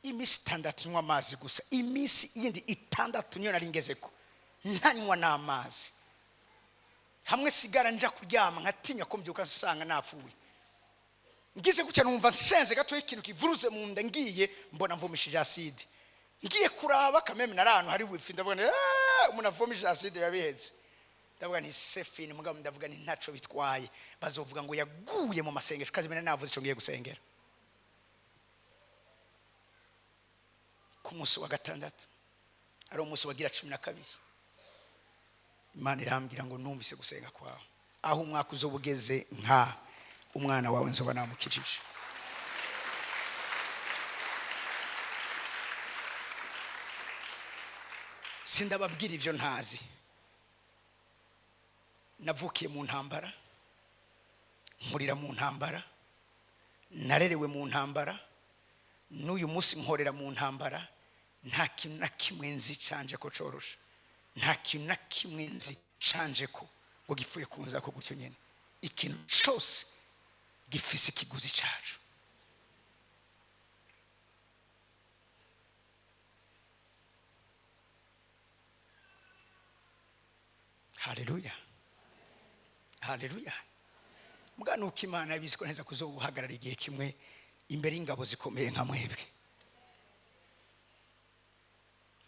Iminsi 6 nywa amazi gusa, iminsi yindi 6 niyo nari ngezeko ntanywa n'amazi. Hamwe sigara nja kuryama nkatinya ko mbyuka nsanga napfuye. Ngize gutya numva nsenze gato ikintu kivuruze mu nda, ngiye mbona mvumishije acide. Ngiye kuraba kameme nari ahantu hari wifi, ndavuga nti umuntu avumishije acide yabiheze. Ndavuga nti sefini, mugabo ndavuga nti ntaco bitwaye, bazovuga ngo yaguye mu masengesho, kazi mena navuze ico ngiye gusengera. Ku munsi wa gatandatu ari umunsi wagira 12, Imana irambwira ngo numvise gusenga kwawe, aho umwaka uzobugeze nka umwana wawe nzoba namukijije. Sindababwira ivyo ntazi. Navukiye mu ntambara, nkurira mu ntambara, narerewe mu ntambara, n'uyu munsi nkorera mu ntambara. Nta kintu na kimwe nzi canje ko coroshe, nta kintu na kimwe nzi canje ko ngo gipfuye kunza ko gutyo nyene. Ikintu cose gifise ikiguzi cacu. Haleluya, haleluya. Mugana uko Imana yabizi ko neza kuzobuhagarara igihe kimwe imbere y'ingabo zikomeye nka mwebwe.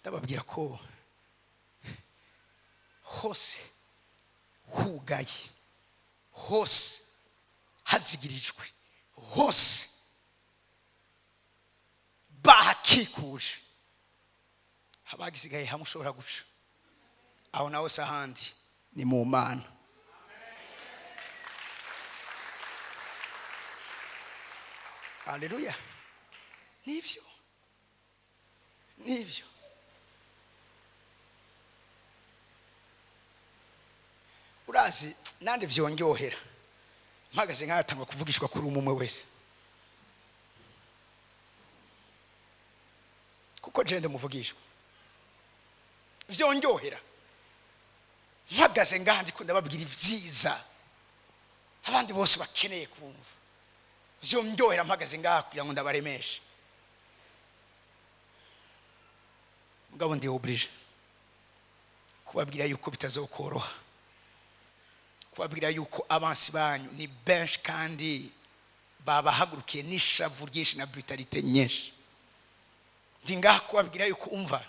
Ndababwira ko hose hugaye, hose hazigirijwe, hose bahakikuje, habagisigaye hamwe ushobora guca aho nawe se ahandi ni mu Mana. Haleluya. Nivyo Nibyo. Urazi nande vyonyohera mpagaze nkatangwa kuvugishwa kuri umwe wese, kuko jende muvugishwa vyonyohera mpagaze ngaha ndiko ndababwira ivyiza abandi bose bakeneye kumva. Vyonyohera mpagaze ngaha kugira ngo ndabaremeshe, mugabo ndi obligé kubabwira yuko bitazokoroha, kubabwira yuko abansi banyu ni benshi kandi babahagurukiye n'ishavu ryinshi na brutalité nyinshi. Ndi ngaha kubabwira yuko umva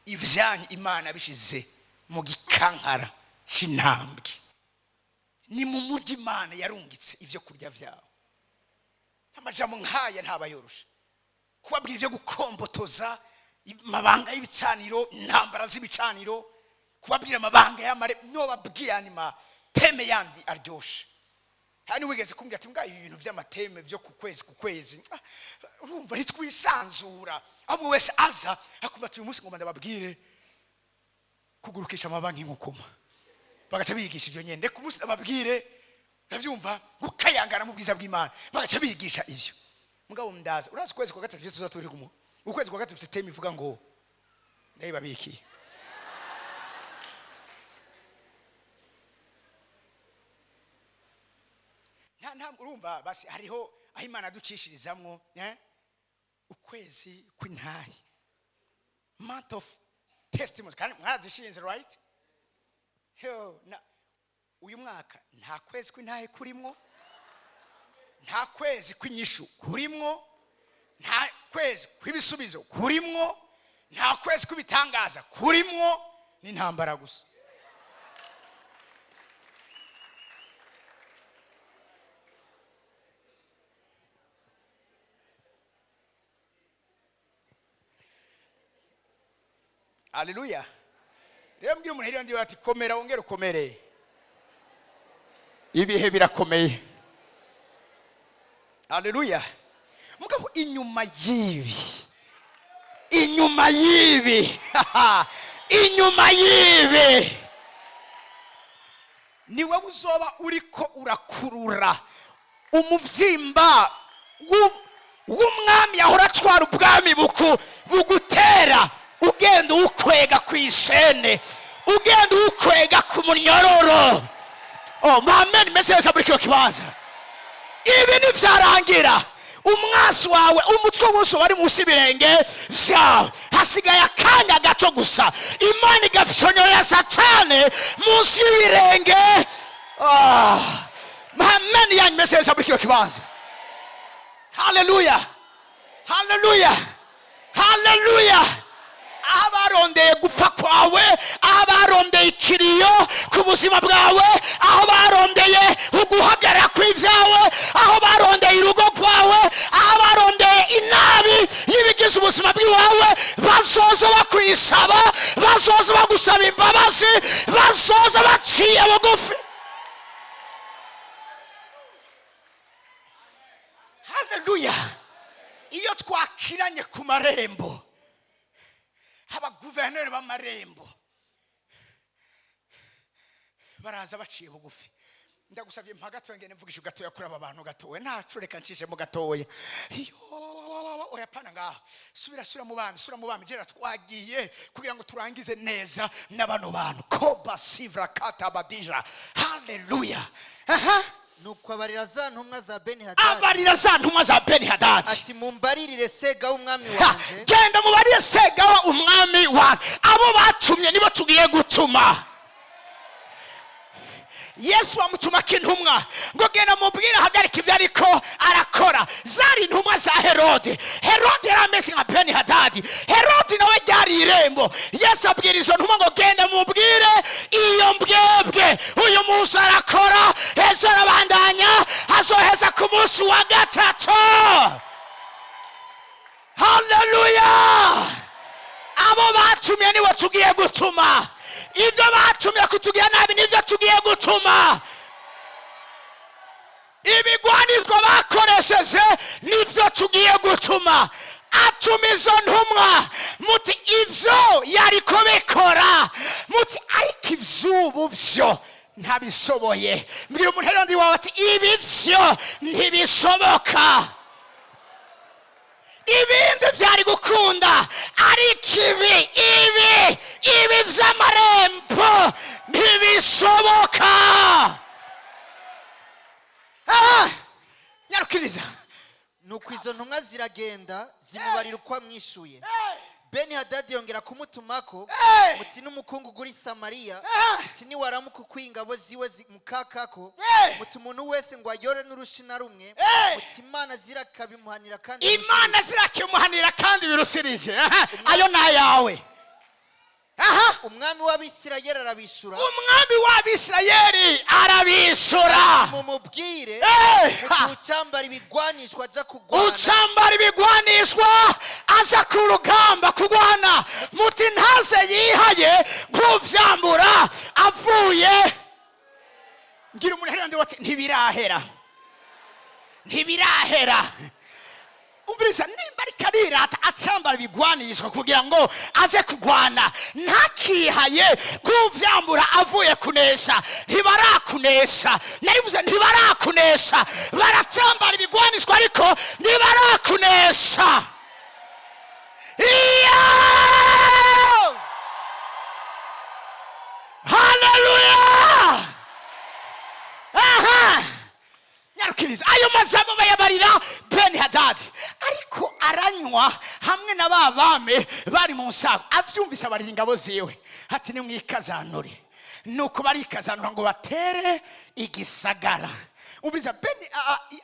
ivyanyu Imana bishize mu gikankara c'intambwe, ni mu mujyi Imana yarungitse ivyo kurya vyawe. Amajambo nk'aya ntabayoroshe kubabwira ivyo gukombotoza amabanga y'ibicaniro, intambara z'ibicaniro, kubabwira amabanga y'amare nobabwiye andi mateme yandi aryoshe. Hani wigeze kumbwira ati mbwa ibi bintu vy'amateme vyo ku kwezi ku kwezi, urumva ntitwisanzura, ahubwo wese aza akumva ati uyu munsi ngomba ndababwire kugurukisha amabanki nk'ukuma, bagaca bigisha ivyo nyene. Reka umunsi ndababwire, uravyumva, gukayangana mu bwiza bw'Imana, bagaca bigisha ivyo. Mugabo ndaza, urazi ukwezi kwa gatatu tuza turi kumwe, ukwezi kwa gatatu dufite teme ivuga ngo ndayibabikiye. Nta urumva basi hariho aho Imana ducishirizamwo, ukwezi kw'intahe, month of testimony, kandi mwarazishinze, right? Yo, na uyu mwaka nta kwezi kw'intahe kurimwo, nta kwezi kw'inyishu kurimwo, nta kwezi kw'ibisubizo kurimwo, nta kwezi kw'ibitangaza kurimwo, n'intambara gusa. Haleluya. Rero mbwira umuntu hirya ndiwe ati komera wongere ukomere, ibihe birakomeye. Haleluya. Mugabo inyuma y'ibi, inyuma y'ibi, inyuma y'ibi ni wowe uzoba uriko urakurura umuvyimba w'umwami yahora atwara ubwami bugutera, ugenda uwukwega ku ishene, ugenda uwukwega ku munyororo. Oh, amen, meze neza muri kino kibanza. Ibi nivyarangira umwasi wawe umutwe wose wari munsi y'ibirenge vyawe, hasigaye akanya gato gusa, Imana igafyonyorera Satani munsi y'ibirenge. Amen yanyu meze neza muri kino kibanza. Haleluya, haleluya, haleluya. Aho barondeye gupfa kwawe, aho barondeye ikiriyo ku buzima bwawe, aho barondeye uguhagarara kw'ivyawe, aho barondeye urugo rwawe, aho barondeye inabi y'ibigize ubuzima bw'iwawe, bazoza bakwisaba, bazoza bagusaba imbabazi, bazoza baciye bugufi. Haleluya. Iyo twakiranye ku marembo, abaguverineri b'amarembo baraza baciye bugufi. Ndagusavye mpa gatoya ngende mvugisha gatoya kuri aba bantu gatoya, ntaco reka ncishemo gatoya. Iyo oya pana ngaho, subira, subira mu bami, subira mu bami, gera twagiye kugira ngo turangize neza n'abano bantu. Koba sivra kata badija. Haleluya. Aha. Nuko abarira za ntumwa za Beni Hadadi, abarira za ntumwa za Beni Hadadi ati mumbaririre Segawa umwami wanje, genda mubarire Segawa umwami wanje. Abo batumye nibo tugiye gutuma. Yesu amutuma k'intumwa ngo genda mubwire ahagarike ibyo ariko arakora. Zari intumwa za Herode. Herode yari ameze nka Beni Hadadi. Herode nawe ryari irembo. Yesu abwira izo ntumwa ngo genda mubwire iyo mbwebwe uyu munsi arakora, ejo arabandanya, azoheza ku munsi wa gatatu. Haleluya. Abo batumye nibo tugiye gutuma. Ibyo batumye kutugira nabi nibyo tugiye gutuma. Ibigwanizwa bakoresheje nibyo tugiye gutuma. Atuma izo ntumwa, muti ivyo yari kubikora, muti ariko ivy'ubu vyo ntabishoboye. Mbwira umuntu rero ndi wawe ati: "Ibi vyo ntibishoboka." Ibindi byari gukunda, ariko ibi vy'amarembo ntibishoboka. Ah! Nyarukiriza. Nuko izo ntumwa ziragenda, zimubarira uko amwishuye. Beni Hadadi yongera kumutumako, muti n'umukungugu uri Samariya, muti niwaramuka ukwiye ingabo ziwe mukakako, muti umuntu wese ngo ayore n'urushi na rumwe, muti Imana zirakabimuhanira kandi Imana zirakimuhanira kandi birusirije. Aha, ayo ni ayawe. Aha. Umwami w'Abisirayeli arabishura. Umwami w'Abisirayeli arabishura. Mumubwire, muti ucyambara ibigwanishwa aja kurwana, ucambara ibigwanishwa aza ku rugamba kurwana, muti ntaze yihaye nk'uvyambura avuye. Ngira umuntu ahera ndi wati: "Ntibirahera, ntibirahera." Umviriza, nimba ariko arirata acambara ibigwanishwa kugira ngo aze kurwana, ntakihaye nk'uvyambura avuye kunesha. Ntibarakunesha, narivuze, ntibarakunesha. Baracambara ibigwanishwa ariko ntibarakunesha. Iyo haleluya! Aha, nyarukiriza. Ayo majambo bayabarira Beni Hadadi, ariko aranywa hamwe na ba bame bari mu nsago. Avyumvise abarira ingabo ziwe ati: "Nimwikazanure." Nuko barikazanura ngo batere igisagara. Umviriza, Beni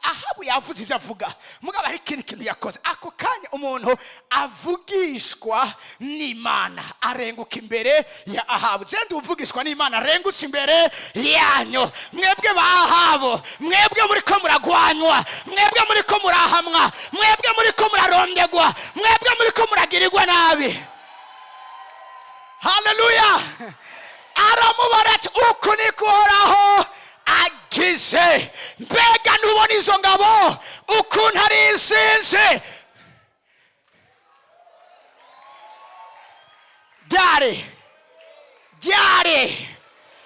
Ahabu yavuze ivyo avuga, mugabo hari ikindi kintu yakoze ako kanya. Umuntu avugishwa n'Imana arenguka imbere ya Ahabu. Je ndi uvugishwa n'Imana arengutse imbere yanyu, mwebwe ba Ahabu, mwebwe muriko muragwanywa, mwebwe muriko murahamwa, mwebwe muriko murarondegwa, mwebwe muriko muragirirwa nabi. Haleluya! Aramubara ati: "Uku niko Uhoraho agize. Mbega ntubona izo ngabo ukuntu ari isinzi?" Ryari ryari?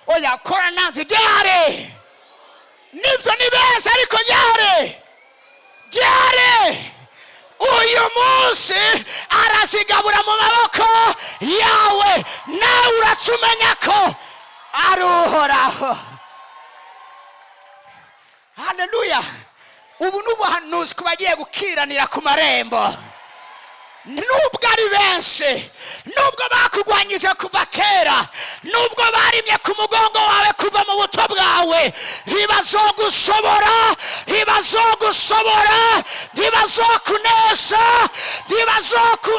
Oya, kora nanze ryari. Nivyo, ni beza, ariko ryari ryari? Uyu munsi arazigabura mu maboko yawe, nawe uraca umenya ko ari Uhoraho. Haleluya! Ubu ni ubuhanuzi ku bagiye gukiranira ku marembo. Nubwo ari benshi, nubwo bakugwanyije kuva kera, nubwo barimye ku mugongo wawe kuva mu buto bwawe, ntibazogushobora, ntibazogushobora, ntibazokunesha, ntibazoku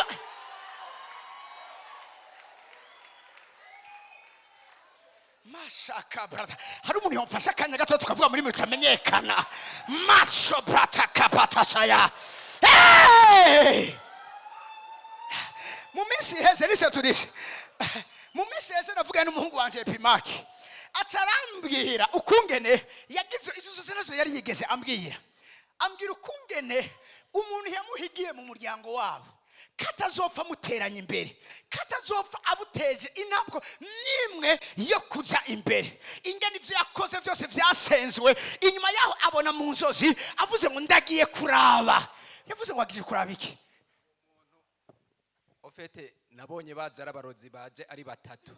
mashaka brata. Hari umuntu yamfasha akanya gato tukavuga muri bitamenyekana? Maso brata kapatasaya. Hey! Mu minsi iheze nise turise, mu minsi iheze navuganye n'umuhungu wanje Epimaki, atarambwira ukungene yagize izo zose nazo yari yigeze ambwira. Ambwira ukungene umuntu yamuhigiye mu muryango wabo katazopfa amuteranya imbere, katazopfa abuteje intambwe n'imwe yo kuja imbere, ingene ivyo yakoze byose vyasenzwe. Inyuma yaho abona mu nzozi avuze ngo: "Ndagiye kuraba." Yavuze ngo agiye kuraba iki? Au fait, nabonye baje ari abarozi, baje ari batatu.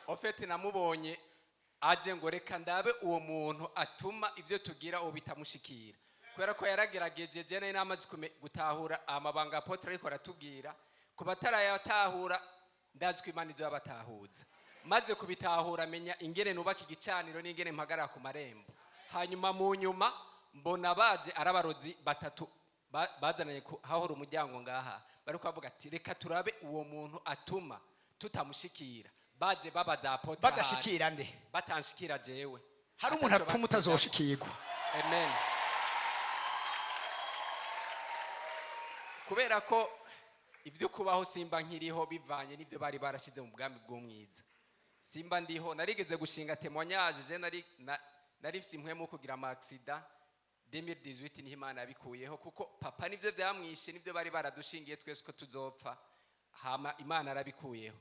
Au fait, namubonye aje ngo reka ndabe uwo muntu atuma ibyo tugira uwo bitamushikira, kubera ko yaragerageje. Je nari namaze gutahura amabanga apôtre ariko aratubwira. Ku batarayatahura, ndazi ko Imana izo yabatahuza. Maze kubitahura, menya ingene nubaka igicaniro n'ingene mpagarara ku marembo. Hanyuma mu nyuma mbona baje ari abarozi batatu, bazananye hahora umuryango ngaha, bari kubavuga ati: "Reka turabe uwo muntu atuma tutamushikira." Baje babaza apôtre ahari. Badashikira nde? Batanshikira jewe. Hari umuntu Ataco atuma batsinda. utazoshikirwa. Amen. Kubera ko ibyo kubaho simba nkiriho, bivanye n'ibyo bari barashize mu bwami bw'umwiza, simba ndiho. Narigeze gushinga témoignage. Je nari mfise impwemu kugira ama accident. 2018 niho Imana yabikuyeho, kuko papa nivyo byamwishe, nivyo bari baradushingiye twese ko tuzopfa, hama Imana arabikuyeho.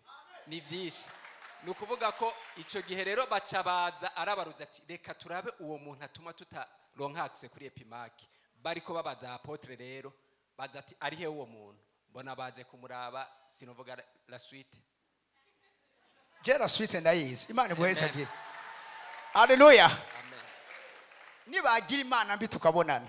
Ni byinshi. Ni ukuvuga ko icyo gihe rero baca baza arabaruza ati reka turabe uwo muntu atuma tutaronka accès kuri EPIMAC. Bariko babaza apôtre rero, baza ati ari he uwo muntu? Mbona baje kumuraba, sinovuga la suite. Je la suite ndayizi. Imana iguhezagire. Haleluya. Amen. Nibagira Imana mbi tukabonana,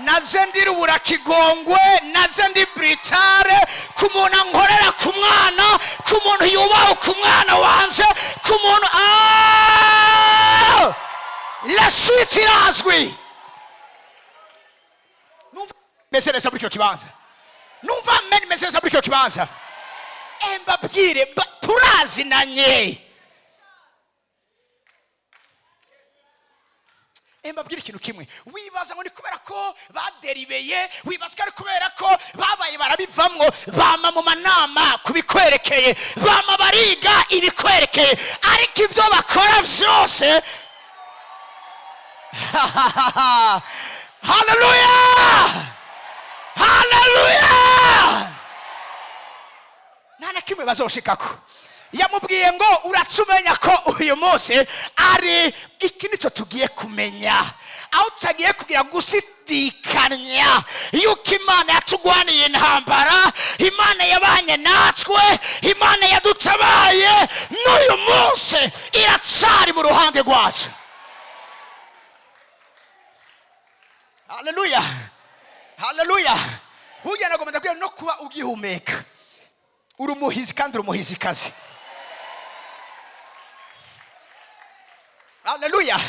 naze ndi Ruburakigongwe, naze ndi britare, ku muntu ankorera ku mwana, ku muntu yubaha ku mwana wanje, ku muntu. Ah! La suite irazwi. Numva meze neza muri icyo kibanza. Numva meni meze neza muri icyo kibanza. Mbabwire, turazinanye. Mbabwire ikintu kimwe. Wibaza ngo ni kubera ko baderibeye, wibaza ko ari kubera ko babaye barabivamwo. Bama mu manama kubikwerekeye, bama bariga ibikwerekeye, ariko ibyo bakora vyose, haleluya, haleluya, nta na kimwe bazoshikako. Yamubwiye ngo uraca umenya ko uyu munsi ari iki. Nicyo tugiye kumenya, aho tutagiye kugira gushidikanya yuko Imana yatugwaniye intambara, Imana yabanye natwe, Imana yadutabaye, n'uyu munsi iracari mu ruhande rwacu. Haleluya, haleluya. Burya nagomba ndakubwira, no kuba ugihumeka uri umuhizi kandi uri umuhizikazi. Haleluya.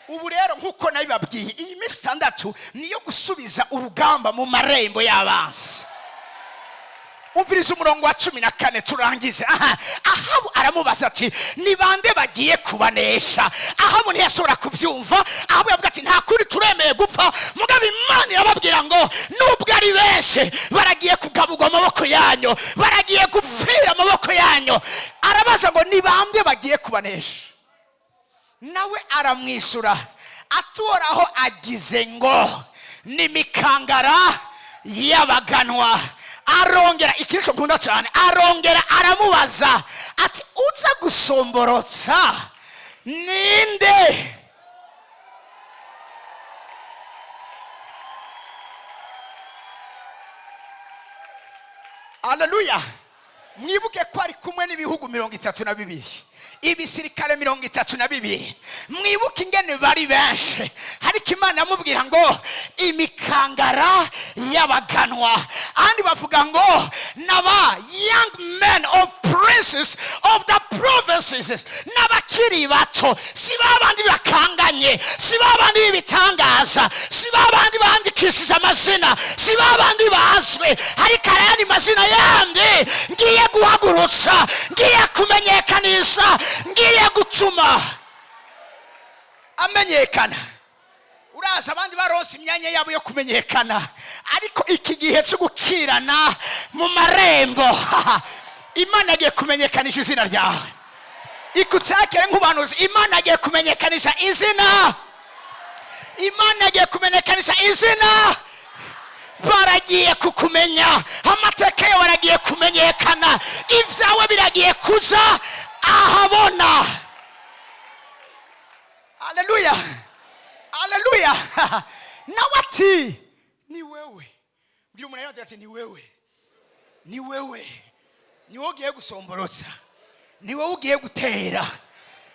Ubu rero nk'uko nabibabwiye, iyi minsi 6 niyo gusubiza urugamba mu marembo y'abansi. Umviriza umurongo wa 14 turangize. Aha Ahabu aramubaza ati ni bande bagiye kubanesha? Ahabu ntiyashobora kuvyumva. Ahabu yavuga ati nta kuri, turemeye gupfa. Mugabo Imana irababwira ngo nubwo ari benshi, baragiye kugaburwa amaboko yanyu, baragiye gupfira amaboko yanyu. Arabaza ngo ni bande bagiye kubanesha? Nawe aramwisura atoraho agize ngo ni mikangara y'abaganwa. Arongera ikintu nkunda cyane, arongera aramubaza ati uza gusomborotsa ninde? Haleluya. Mwibuke ko ari kumwe n'ibihugu 32, ibisirikare 32. Mwibuke ingene bari benshi, ariko Imana yamubwira ngo imikangara y'abaganwa. Ahandi bavuga ngo naba young men of princes of the provinces, n'abakiri bato, si babandi bakanganye, si babandi b'ibitangaza, si babandi bandikishije amazina, si babandi bazwi, ariko ayandi mazina yandi ngiye guhagurutsa, ngiye kumenyekanisha, ngiye gutuma amenyekana. Uraza abandi baronse imyanya yabo yo kumenyekana, ariko iki gihe cyo gukirana mu marembo, Imana yagiye kumenyekanisha izina ryawe. Ikucakire nk'ubanuzi, Imana yagiye kumenyekanisha izina, Imana yagiye kumenyekanisha izina. Baragiye kukumenya, amateka yawe aragiye kumenyekana, ibyawe biragiye kuja ahabona. Haleluya, haleluya. Nawe ati ni wewe. Mbwira umuntu yaravuze ati ni wewe, ni wewe, ni wowe ugiye gusomborotsa, ni wowe ugiye gutera,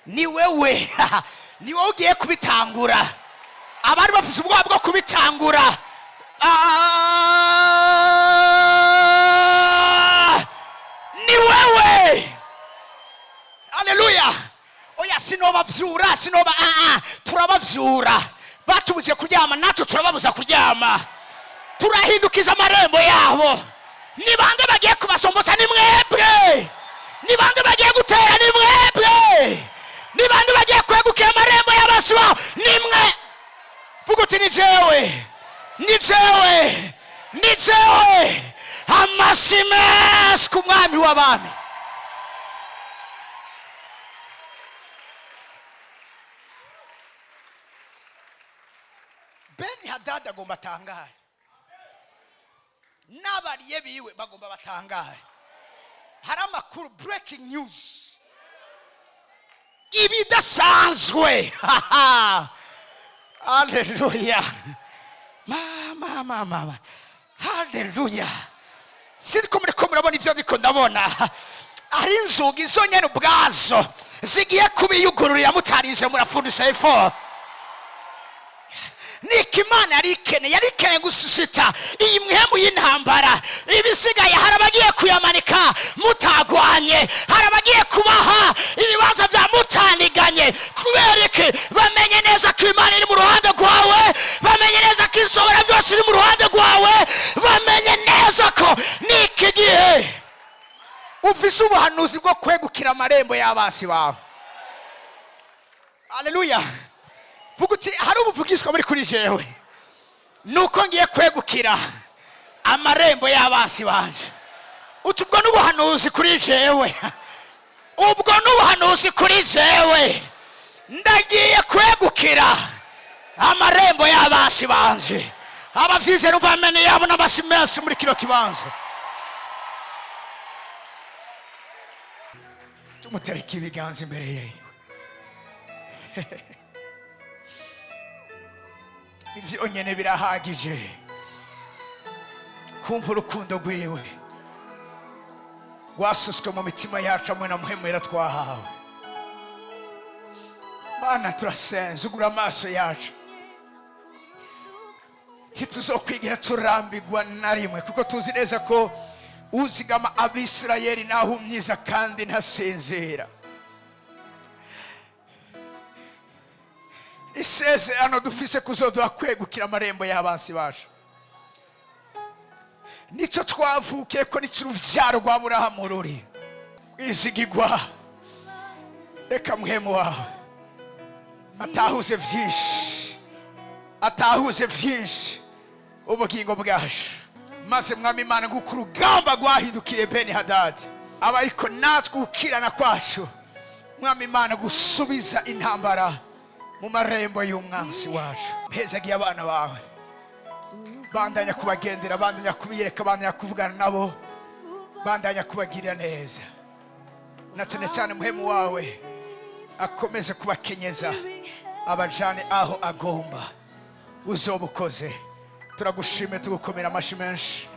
ni wewe, ni wowe ugiye kubitangura. Abari bafite ubwoba bwo kubitangura, ni wewe. Haleluya. Oya, sinobavyura, sinoba, turabavyura. Batubuje kuryama, natwe turababuza kuryama. Turahindukiza amarembo yabo. Ni bande bagiye kubasomboza? Ni mwebwe. Ni bande bagiye gutera? Ni mwebwe. Ni bande bagiye kwegukira amarembo y'abasi babo? Ni mwe. Vuga uti ni jewe, ni jewe, ni jewe. Amashyi menshi ku mwami w'abami. Hadadi agomba atangare, n'abariye biwe bagomba batangare. Hari amakuru, breaking news, ibidasanzwe. Haleluya, mama, mama, mama, haleluya! Siriko muriko murabona ibyo ndiko ndabona? Ari inzugi zonyene ubwazo zigiye kubiyugururira mutarinze murafundisha effort. Niko Imana yari ikeneye, yari ikeneye gususita iyi mpwemu y'intambara. Ibisigaye, hari abagiye kuyamanika mutagwanye, hari abagiye kubaha ibibanza bya mutaniganye. Kubera iki? Bamenye neza ko Imana iri mu ruhande rwawe, bamenye neza ko Ishobora byose iri mu ruhande rwawe, bamenye neza ko niki gihe ufise ubuhanuzi bwo kwegukira amarembo y'abasi bawe. Aleluya! Vuga uti: "Hari ubuvugishwa muri kuri jewe, nuko ngiye kwegukira amarembo y'abasi banje." Uti: "Ubwo n'ubuhanuzi kuri jewe, ubwo n'ubuhanuzi kuri jewe, ndagiye kwegukira amarembo y'abasi banje." Abavyizera umva amene yabo n'amasi menshi muri kino kibanza. Tumutereka ibiganza imbere yewe. Ibyo nyene birahagije kumva urukundo rwiwe rwasuswe mu mitima yacu hamwe na muhemera twahawe. Mana, turasenze, ugura amaso yacu. Ntituzokwigira turambirwa na rimwe, kuko tuzi neza ko uzigama Abisirayeli naho umyiza kandi ntasinzira. Isezerano dufise kuzoduha kwegukira amarembo y'abansi bacu, nicyo twavukiye ko, nicyo urubyaro rwa Burahamu ruri izigigwa. Reka muhemu wawe atahuze byinshi, atahuze byinshi ubugingo bwacu. Maze Mwami Imana, nguko urugamba rwahindukiye Beni Hadadi, aba ariko natwe gukirana kwacu, Mwami Imana, gusubiza intambara mu marembo y'umwansi wacu. Mpezagiye abana bawe, bandanya kubagendera, bandanya kubiyereka, bandanya kuvugana nabo, bandanya kubagirira neza, na cyane cyane muhemu wawe akomeze kubakenyeza, abajane aho agomba. Uzoba ukoze. Turagushime, tugukomera amashyi menshi.